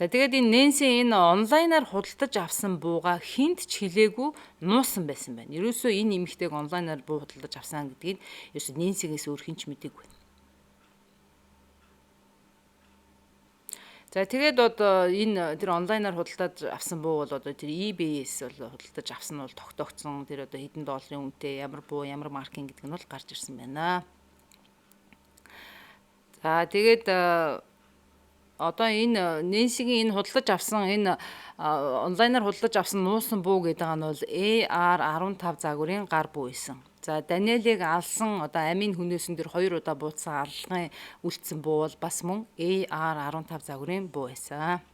[SPEAKER 1] За, тэгээд энэ Нэнси энэ онлайнаар худалдаж авсан бууга хэнд ч хэлээгүй нуусан байсан байна. Ерөөсөө энэ эмэгтэйг онлайнаар буу худалдаж авсан гэдгийг ерөөсөө Нэнсигээс өөр хэн ч мдээгүй. За, тэгээд одоо энэ тэр онлайнаар худалдаж авсан буу бол одоо тэр eBay-с бол худалдаж авсан нь бол тогтоогдсон. Тэр одоо хэдэн долларын үнэтэй, ямар буу, ямар маркийн гэдэг нь бол гарч ирсэн байна. За, тэгээд одоо энэ Нэнсигийн энэ худалдаж авсан, энэ онлайнаар худалдаж авсан нуусан буу гэдэг нь бол AR15 загварын гар буу байсан. За, Даниэлийг алсан, одоо амийн хүнээсэн тэр хоёр удаа буудсан аллагын үлдсэн буу бол бас мөн AR15 загварын буу байсан.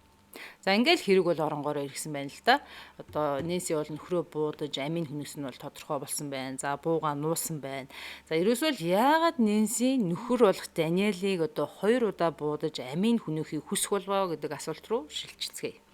[SPEAKER 1] За, ингээл хэрэг бол оронгороо иргсэн байна л да. Одоо Нэнси бол нөхрөө буудаж амийн хүнээс нь бол тодорхой болсон байна. За, буугаа нуусан байна. За, ерөөсөө л яагаад Нэнси нөхөр болох Даниэлийг одоо хоёр удаа буудаж амийн хүнөөхийг хүсэх болвоо гэдэг асуулт руу шилжицгээе.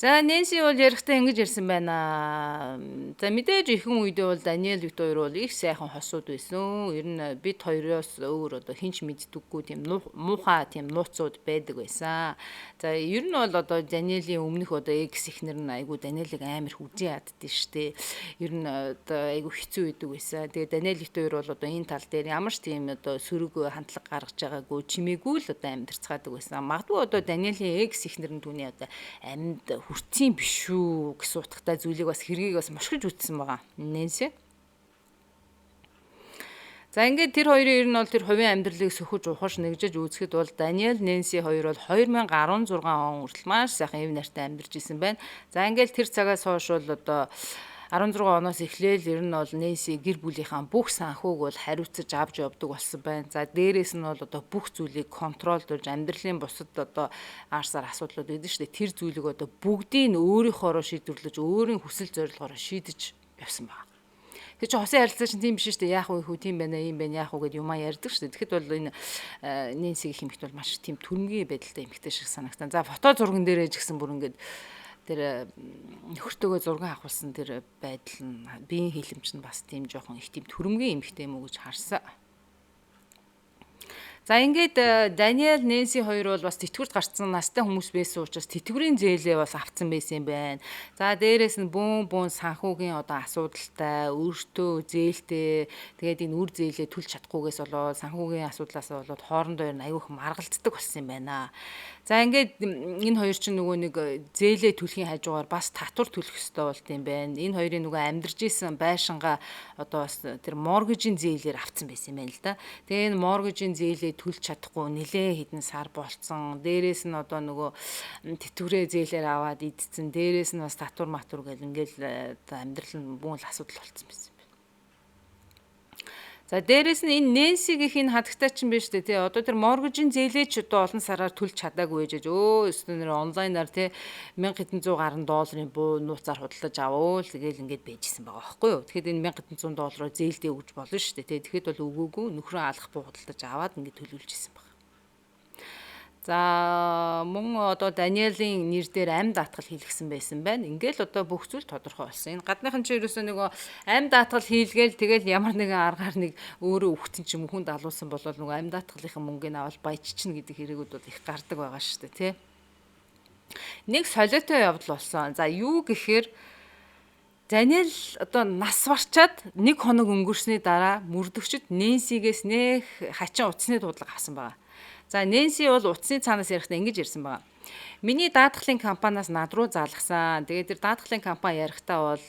[SPEAKER 1] За, Нэнси бол ярихдаа ингэж ярьсан байна. За, мэдээж ихэнх үедээ бол Даниэл бид хоёр бол их сайхан хосууд байсан. Ер нь бид хоёроос өөр одоо хэн ч мэддэггүй тийм муухай тийм нууцуд байдаг байсан. За, ер нь бол одоо Даниэлийн өмнөх одоо ex эхнэр нь айгу Даниэлийг амар их үзэн яддсан штэ. Ер нь одоо айгу хэцүү байдаг байсан. Тэгээ Даниэл бид хоёр бол одоо энэ тал дээр ямар ч тийм одоо сөрөг хандлага гаргаж байгаагүй, чимээгүй л одоо амьдарцгаадаг байсан. Магадгүй одоо Даниэлийн ex эхнэр нь түүний одоо амьд хүртсэн биш үү гэсэн утгатай зүйлийг бас хэргийг бас мошгиж үтсэн байгаа. Нэнси. За, ингээд тэр хоёрын ер нь бол тэр хувийн амьдралыг сөхөж ухаж нэгжиж үзэхэд бол Даниэл Нэнси хоёр бол 2016 он хүртэл маш сайхан эв нартай амьдарч исэн байна. За, ингээд тэр цагаас хойш бол одоо 16 оноос эхлээл ер нь бол Нэнси гэр бүлийнхаа бүх санхүүг бол хариуцаж авч явдаг болсон байна. За, дээрээс нь бол одоо бүх зүйлийг control дуулж, амьдралын бусад одоо аарсаар асуудлууд байдаг шүү дээ. Тэр зүйлийг одоо бүгдийг нь өөрийнхоороо шийдвэрлэж, өөрийн хүсэл зорилгоороо шийдэж явсан байна. Тэр чинь хосын харилцаа чинь тийм биш шүү дээ. Яах вэ хүү, тийм байна, ийм байна, яах вэ гэдээ юмаа ярьдаг шүү дээ. Тэгэхэд бол энэ Нэнси гэх эмэгтэй бол маш тийм түрэмгий байдалтай эмэгтэй шиг санагтан. За, фото зурган дээрээ ч гэсэн бүр ингээд тэр нөхөртөөгөө зураг авахулсан тэр байдал нь, биеийн хэлэмж нь бас тийм жоохон их тийм түрэмгий эмэгтэй юм уу гэж харсан. За, ингээд Даниэл Нэнси хоёр бол бас тэтгэврт гарцсан настай хүмүүс байсан учраас тэтгэврийн зээлээ бас авцсан байсан юм байна. За, дээрээс нь бөөн бөөн санхүүгийн одоо асуудалтай, өөртөө зээлтэй, тэгээд энэ үр зээлээ төлж чадахгүйгээс болоод, санхүүгийн асуудлаас болоод хоорондоо ер нь аюух маргалддаг болсон юм байна. За, ингээд энэ хоёр чинь нөгөө нэг зээлээ төлөхийн хажуугаар бас татвар төлөх ёстой болт юм байна. Энэ хоёрын нөгөө амьдарч исэн байшингаа одоо бас тэр mortgage ийн зээлээр авцсан байсан юм байна л да. Тэгээ энэ mortgage ийн зээлээ төлж чадахгүй нилээ хэдэн сар болцсон. Дээрээс нь одоо нөгөө тэтгэврээ зээлээр аваад идсэн. Дээрээс нь бас татвар матур гэл ингээл одоо амьдрал нь бүүн л асуудал болцсон байсан юм байна. За дээрэс нь энэ Нэнси гэх энэ хадагтай чинь биш үү тий. Одоо тэр mortgage ийн зээлээ ч одоо олон сараар төлж чадаагүй байж өө өстө нэр онлайнаар тий 1700 гаруй долларын буу нууцаар худалдаж авуул тэгэл ингээд байжсэн байгаа байхгүй юу. Тэгэхэд энэ 1700 доллараар зээлдээ өгж болно шүү дээ тий. Тэгэхэд бол өгөөгүй нөхрөө алах буу худалдаж аваад ингээд төлүүлж исэн баг. За мөн одоо Даниэлийн нэр дээр амь даатгал хийлгсэн байсан байна. Ингээл одоо бүх зүйл тодорхой болсон. Энэ гадныхан чи ерөөсөө нөгөө амь даатгал хийлгээл тэгэл ямар нэгэн аргаар нэг өөрөө үхтэн ч юм хүнд алуулсан болол нөгөө амь даатгалынхаа мөнгийг авал баяжчихна гэдэг хэрэгүүд бол их гардаг байгаа шүү дээ, тий. Нэг солиотой явдал болсон. За юу гэхээр Даниэл одоо нас барчаад нэг хоног өнгөрсний дараа мөрдөгчд Нэнсигээс нэх хачин утасны дуудлага авсан байгаа. За Нэнси бол утасны цаанаас ярихдаа ингэж ярьсан байгаа. Миний даатгалын компаниас над руу залгасан. Тэгээд тэр даатгалын компани ярихдаа бол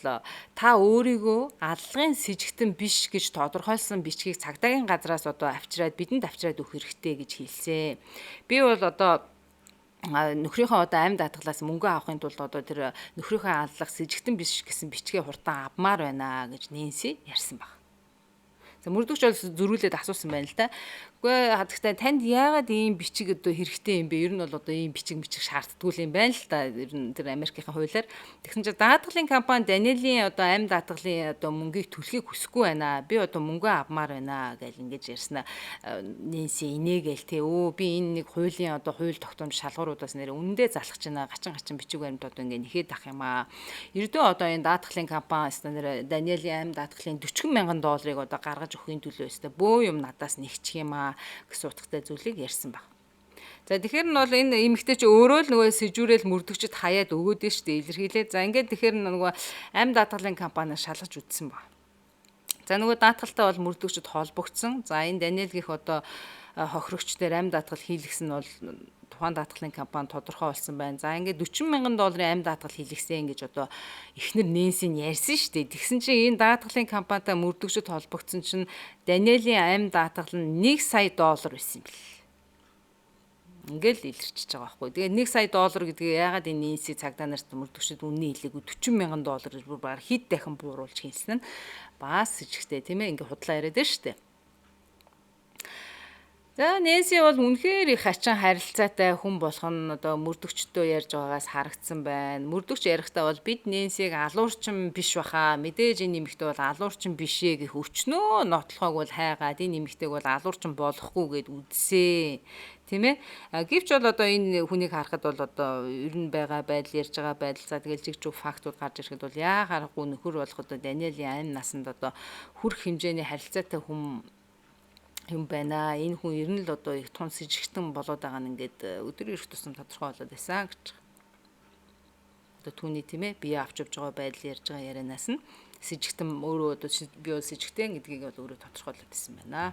[SPEAKER 1] та өөрийгөө аллагын сэжигтэн биш гэж тодорхойлсон бичгийг цагдаагийн газраас одоо авчираад бидэнд авчираад өгөх хэрэгтэй гэж хэлсэн. Би бол одоо нөхрийнхөө одоо амь даатгалаас мөнгө авахын тулд одоо тэр нөхрийнхөө аллах сэжигтэн биш гэсэн бичгээ хурдан авмаар байна гэж Нэнси ярьсан баг. За мөрдөгч бол зөрүүлээд асуусан байна л да. Үгүй хадагтай танд яагаад ийм бичиг одоо хэрэгтэй юм бэ? Ер нь бол одоо ийм бичиг мичиг шаарддаггүй юм байна л да. Ер нь тэр Америкийн хуулиар. Тэгсэн чинь даатгалын компани Даниэлийн одоо амь даатгалын одоо мөнгийг төлөхийг хүсэхгүй байна. Би одоо мөнгөө авмаар байна гэж ингэж ярьснаа Нэнси инээгээл те өө би энэ нэг хуулийн одоо хууль тогтоомж шалгууруудаас нэр үндэ залхаж байна. Гачин гачин бичиг баримт одоо ингэ нэхэд ах юм аа. Ердөө одоо энэ даатгалын компани нэр Даниэлийн амь даатгалын 40 мянган долларыг одоо гаргаж өгөхийн төлөө өстой бөө юм надаас нэгчих юм аа гэсэн утгатай зүйлийг ярьсан баг. За тэгэхээр нь бол энэ эмэгтэй чи өөрөө л нөгөө сэжүүрэл мөрдөгчд хаяад өгөөд нь штэ илэрхийлээ. За ингээд тэгэхээр нөгөө амь даатгалын компани шалгаж үзсэн баг. За нөгөө даатгалтай бол мөрдөгчд холбогдсон. За энэ Даниэл гих одоо хохирогч дээр амь даатгал хийлгсэн нь бол тухайн даатгалын компани тодорхой болсон байна. За ингээд 40 мянган долларын амь даатгал хийлгсэн гэж одоо эхнэр Нэнсийн ярьсан шүү дээ. Тэгсэн чинь энэ даатгалын компанитай мөрдөгчд холбогдсон чинь Даниэлийн амь даатгал нь 1 сая доллар байсан юм бэл. Ингээл илэрчиж байгаа байхгүй. Тэгээ 1 сая доллар гэдгийг яагаад энэ Нэнси цагдаа нарт мөрдөгчд үнний хэлээгүй 40 мянган доллар гэж бүр баг хэд дахин бууруулж хэлсэн нь бас сэжигтэй тийм ээ. Ингээ худлаа яриад байна шүү дээ. За Нэнси бол үнэхээр их хачин харилцаатай хүн болох нь одоо мөрдөгчдөө ярьж байгаагаас харагдсан байна. Мөрдөгч ярихдаа бол бид Нэнсиг алуурчин биш баха. Мэдээж энэ нэмэгтэй бол алуурчин биш ээ гэх өчнөө нотлохоог бол хайгаад энэ нэмэгтэйг бол алуурчин болохгүй гэд үзсэн. Тийм ээ. Гэвч бол одоо энэ хүнийг харахад бол одоо ер нь байгаа байдал ярьж байгаа байдал за тэгэл жигжүү фактууд гарч ирэхэд бол яа харахгүй нөхөр болох одоо Даниэлийн амь насанд одоо хүрх хэмжээний харилцаатай хүн юм байна. Энэ хүн ер нь л одоо их тун сэжигтэн болоод байгаа нь ингээд өдөр ирэх тусам тодорхой болоод байсан гэж. Одоо түүний тийм ээ бие авч явж байгаа байдал ярьж байгаа ярианаас нь сэжигтэн өөрөө одоо би бол сэжигтэн гэдгийг бол өөрөө тодорхойлоод байсан байна.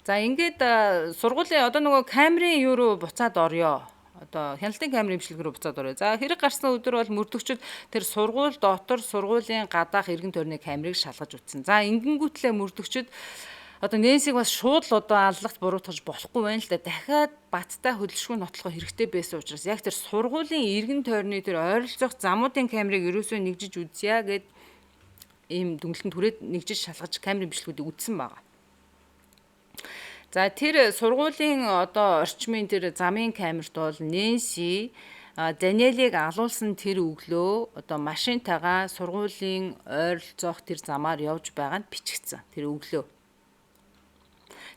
[SPEAKER 1] За ингээд сургуулийн одоо нөгөө камерын юу руу буцаад орё. Одоо хяналтын камерын имжлэг рүү буцаад орё. За хэрэг гарсан өдөр бол мөрдөгчд тэр сургууль дотор сургуулийн гадаах эргэн тойрны камерыг шалгаж үзсэн. За ингэнгүүтлээ мөрдөгчд одоо Нэнсиг бас шууд л одоо аллагт буруутгаж болохгүй байна л да. Дахиад баттай хөдөлшгүй нотлохоо хэрэгтэй байсан учраас яг тэр сургуулийн эргэн тойрны тэр ойролцоох замуудын камерыг ерөөсөө нэгжиж үзье гэд ийм дүнглэлтэнд хүрээд нэгжиж шалгаж камерын бичлэгүүдийг үзсэн байгаа. За тэр сургуулийн одоо орчмын тэр замын камерт бол Нэнси Даниэлийг алуулсан тэр өглөө одоо машинтайгаа сургуулийн ойролцоох тэр замаар явж байгаа нь бичигдсэн. Тэр өглөө.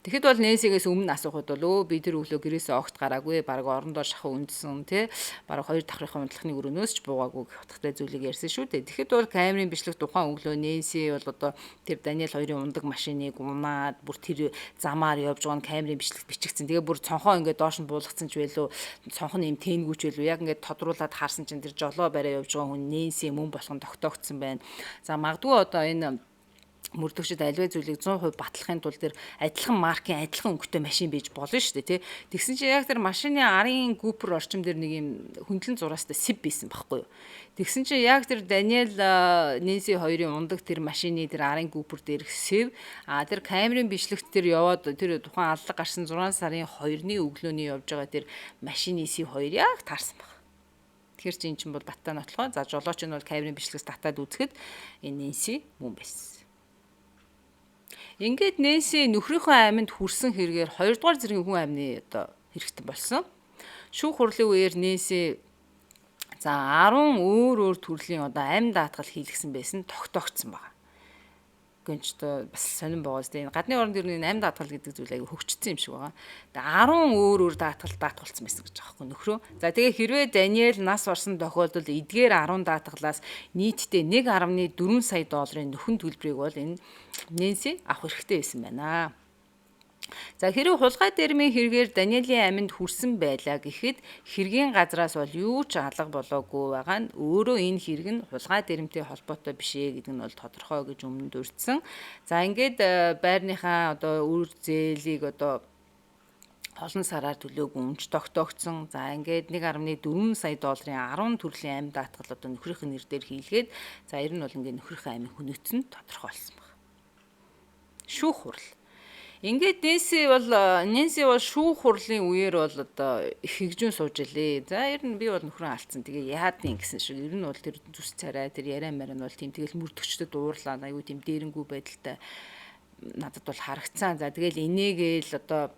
[SPEAKER 1] Тэгэхэд бол Нэнсигээс өмнө асуухад бол өө би тэр өглөө гэрээсээ огт гараагүй бараг орондоо шахуу үндсэн тий бараг хоёр давхрынхаа унтлахны өрөөнөөс ч буугаагүй гэх утгатай зүйлийг ярьсан шүү дээ. Тэгэхэд бол камерын бичлэг тухайн өглөө Нэнси бол одоо тэр Даниэл хоёрын ундаг машиныг унаад бүр тэр замаар явж байгаа нь камерын бичлэгт бичигдсэн. Тэгээ бүр цонхоо ингээд доош нь буулгацсан ч байлуу цонх нь юм тэнгүүч байлуу яг ингээд тодруулаад харсан чинь тэр жолоо бариа явж байгаа хүн Нэнси мөн болгон тогтоогдсон байна. За магадгүй одоо энэ мөрдөгчд аливаа зүйлийг 100% батлахын тулд тэр адилхан маркийн адилхан өнгөтэй машин байж болно шүү дээ тий. Тэгсэн чинь яг тэр машины арын гүпер орчим дээр нэг юм хөндлөн зураастай сэв байсан байхгүй юу. Тэгсэн чинь яг тэр Даниэл Нэнси хоёрын ундаг тэр машины тэр арын гүпер дээрх сэв а тэр камерын бичлэгт тэр яваад тэр тухайн аллаг гарсан 6 сарын 2-ны өглөөний явж байгаа тэр машины сэв хоёр яг таарсан баг. Тэгэхээр чи эн чинь бол баттай нотлохоо. За жолооч нь бол камерын бичлэгээс татаад үзэхэд энэ Нэнси мөн байсан. Ингээд Нэнси нөхрийнхөө аминд хүрсэн хэрэгээр 2 дугаар зэргийн хүн амны одоо хэрэгтэн болсон. Шүүх хурлын үеэр Нэнси за 10 өөр өөр төрлийн одоо амь даатгал хийлгсэн байсан тогтоогдсон байна. Гэнч одоо бас сонирн байгаа зү. Энэ гадны оронд ер нь энэ амь даатгал гэдэг зүйл аягүй хөгжсөн юм шиг байгаа. Тэгээ 10 өөр өөр даатгал даатгалцсан байсан гэж байгаа байхгүй нөхрөө. За тэгээ хэрвээ Даниэл нас барсан тохиолдолд эдгээр 10 даатгалаас нийтдээ 1.4 сая долларын нөхөн төлбөрийг бол энэ Нэнси авах эрхтэй байсан байна. За хэрвээ хулгай дэрмийн хэрэгээр Даниэлийн аминд хүрсэн байлаа гэхэд хэргийн газраас бол юу ч алга болоогүй байгаа нь өөрөө энэ хэрэг нь хулгай дэрмтэй холбоотой биш ээ гэдэг нь бол тодорхой гэж өмнө дурдсан. За ингээд байрныхаа одоо үр зээлийг одоо олон сараар төлөөгүй өмч тогтоогдсон. За ингээд 1.4 сая долларын 10 төрлийн амь даатгал одоо нөхрийнх нь нэр дээр хийлгээд за ер нь бол ингээд нөхрийнхээ амийг хөнөөцсөн тодорхой болсон байна. Шүүх хурал. Ингээд Нэнси бол шүүх хурлын үеэр бол одоо их хэгжүүн сууж илээ. За ер нь би бол нөхрөө алдсан. Тэгээ яадын гэсэн шиг ер нь бол тэр зүс царай тэр яриа мараа нь бол тийм тэгэл мөрдөгчдөд уурлаа. Айгуу тийм дээрэнгүй байдалтай надад бол харагцсан. За тэгэл инээгээл одоо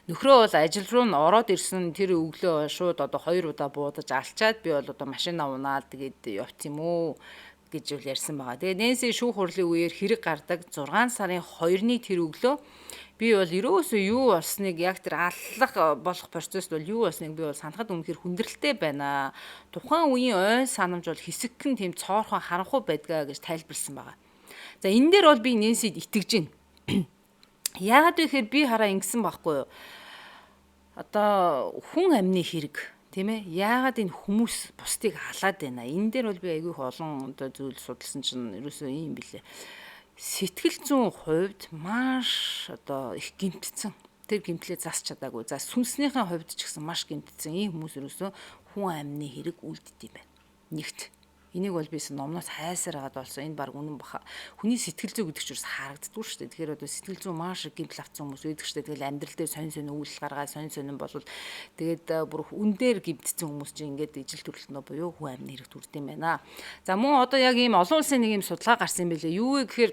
[SPEAKER 1] нөхрөө бол ажил руу нь ороод ирсэн тэр өглөө шууд одоо 2 удаа буудаж алчаад би бол одоо машина унаад тэгээд явц юм уу гэж үл ярьсан байгаа. Тэгээ Нэнси шүүх хурлын үеэр хэрэг гардаг 6 сарын 2-ны тэр өглөө би бол ерөөсөө юу болсныг яг тэр аллах болох процесс бол юу болсныг би бол санахад үнэхээр хүндрэлтэй байна. Тухайн үеийн ой санамж бол хэсэгхэн тийм цоорхон харанхуй байдгаа гэж тайлбарлсан байгаа. За энэ дээр бол би Нэнсид итгэж байна. Яагаад вэ гэхээр би хараа ингэсэн байхгүй юу? Одоо хүн амны хэрэг тийм ээ. Яагаад энэ хүмүүс бусдыг халаад байна? Энэ дээр бол би айгүй их олон одоо зүйл судалсан чинь ерөөсөө ийм билээ. Сэтгэл зүйн хувьд маш одоо их гэмтсэн. Тэр гэмтлээ засч чадаагүй. За сүнснийхэн хувьд ч гэсэн маш гэмтсэн. Ийм хүмүүс ерөөсөө хүн амны хэрэг үлддэг юм байна. Нэгт. Энийг бол би номноос хайсаар хагаад болсон. Энэ баг үнэн баха. Хүний сэтгэл зүй гэдэг чинь ерөөс харагддаггүй шүү дээ. Тэгэхээр одоо сэтгэл зүй маш их гэмтэл авсан хүмүүс байдаг шүү дээ. Тэгэл амьдрал дээр сонь сонь үйлдэл гаргаа сонь сонин болвол тэгээд бүр үн дээр гэмтсэн хүмүүс чинь ингээд ижил төрөлтнөө буюу хүн амны хэрэг төрдөг юм байна. За мөн одоо яг ийм олон улсын нэг юм судалгаа гарсан юм билээ. Юу вэ гэхээр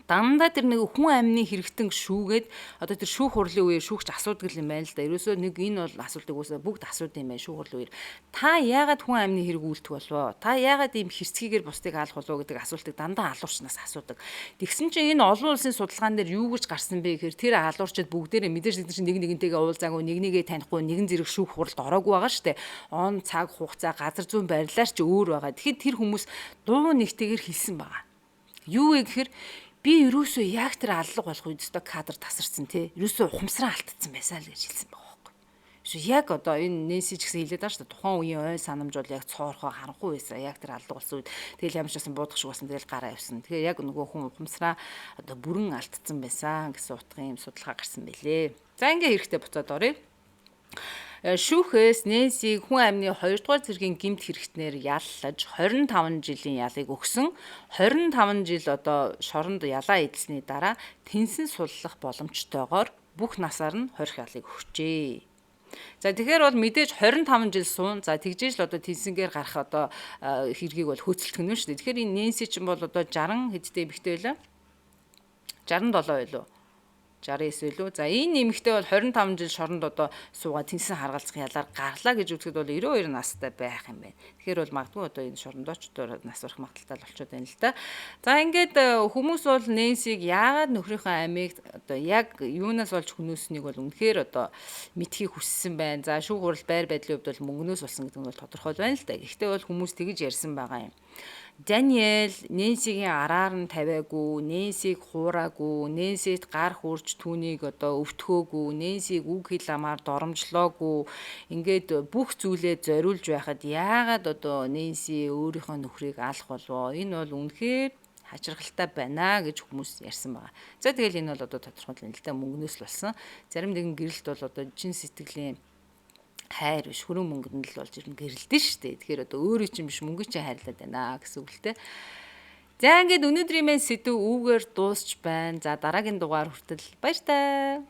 [SPEAKER 1] дандаа тэр нэг хүн амны хэрэгтэн шүүгээд одоо тэр шүүх хурлын үеэр шүүгч асуудаг юм байна л да. Ерөөсөө нэг энэ бол асуултыг үсэ бүгд асуудаг юм байна шүүх хурлын үеэр. Та яагаад хүн амны хэрэг үйлдэх болвоо? Та яагаад ийм хэрцгийгээр бусдыг алах болов гэдэг асуултыг дандаа алуурчнаас асуудаг. Тэгсэн чинь энэ олон улсын судалгаан дээр юу гэж гарсан бэ гэхээр тэр алуурчид бүгдээрээ мэдээж тэд чинь нэг нэгнтэйгээ уулзаагүй, нэг нэгээ танихгүй, нэгэн зэрэг шүүх хуралд ороогүй байгаа шүү дээ. Он цаг хугацаа газар зүйн барилаар ч өөр байгаа. Тэгэхээр тэр хүмүүс дуу нэгтэйгээр хэлсэн байгаа. Юу вэ гэхээр би ерөөсөө яг тэр аллага болох үед өстой кадр тасарсан тий. Ерөөсөө ухамсараа алдсан байсан л гэж хэлсэн байгаа байхгүй. Ерөөсөө яг одоо энэ Нэнси ч гэсэн хэлээд байгаа шүү дээ. Тухайн үеийн ой санамж бол яг цоорхоо харанхуй байсан. Яг тэр аллага болсон үед тэгэл ямар ч байсан буудах шиг болсон тэгэл гараа явсан. Тэгэхээр яг нөгөө хүн ухамсараа одоо бүрэн алдсан байсан гэсэн утгын юм судалгаа гарсан байлээ. За ингээ хэрэгтэй буцаад оръё. Шүүхээс Нэнсиг хүн амны 2 дугаар зэргийн гэмт хэрэгтнээр яллаж 25 жилийн ялыг өгсөн. 25 жил одоо шоронд ялаа эдэлсний дараа тэнсэн суллах боломжтойгоор бүх насаар нь хорих ялыг өгчээ. За тэгэхээр бол мэдээж 25 жил суун. За тэгжээж л одоо тэнсэнгээр гарах одоо хэргийг бол хөөцөлдөх нь шүү дээ. Тэгэхээр энэ Нэнси чинь бол одоо 60 хэдтэй эмэгтэй байлаа? 67 байлуу. 69 илүү. За энэ нэмэгтэй бол 25 жил шоронд одоо суугаа тэнсэн харгалзах ялаар гарлаа гэж үзэхэд бол 92 настай байх юм байна. Тэгэхээр бол магадгүй одоо энэ шорондоо ч одоо нас барах магадлалтай л болчиход байна л да. За ингээд хүмүүс бол Нэнсиг яагаад нөхрийнхөө амийг одоо яг юунаас болж хөнөөснийг бол үнэхээр одоо мэдхийг хүссэн байна. За шүүх хурал байр байдлын хувьд бол мөнгнөөс болсон гэдэг нь бол тодорхой байна л да. Гэхдээ бол хүмүүс тэгж ярьсан байгаа юм. Даниэл Нэнсигийн араар нь тавиагүй, Нэнсиг хуураагүй, Нэнсид гар хурж түүнийг одоо өвтгөөгүй, Нэнсиг үг хэл амаар доромжлоогүй. Ингээд бүх зүйлээ зориулж байхад яагаад одоо Нэнси өөрийнхөө нөхрийг алах болвоо? Энэ бол үнэхээр хачирхалтай байна гэж хүмүүс ярьсан байгаа. За тэгэл энэ бол одоо тодорхой л да мөнгнөөс л болсон. Зарим нэгэн гэрэлт бол одоо чин сэтгэлийн хайр биш хөрөн мөнгөнд л болж ирнэ гэрэлдэн шүү дээ. Тэгэхээр одоо өөрөө чинь биш мөнгө чинь хайрлаад байна гэсэн үг л дээ. За ингээд өнөөдрийн мэн сэдв үүгээр дуусч байна. За дараагийн дугаар хүртэл баяр таа.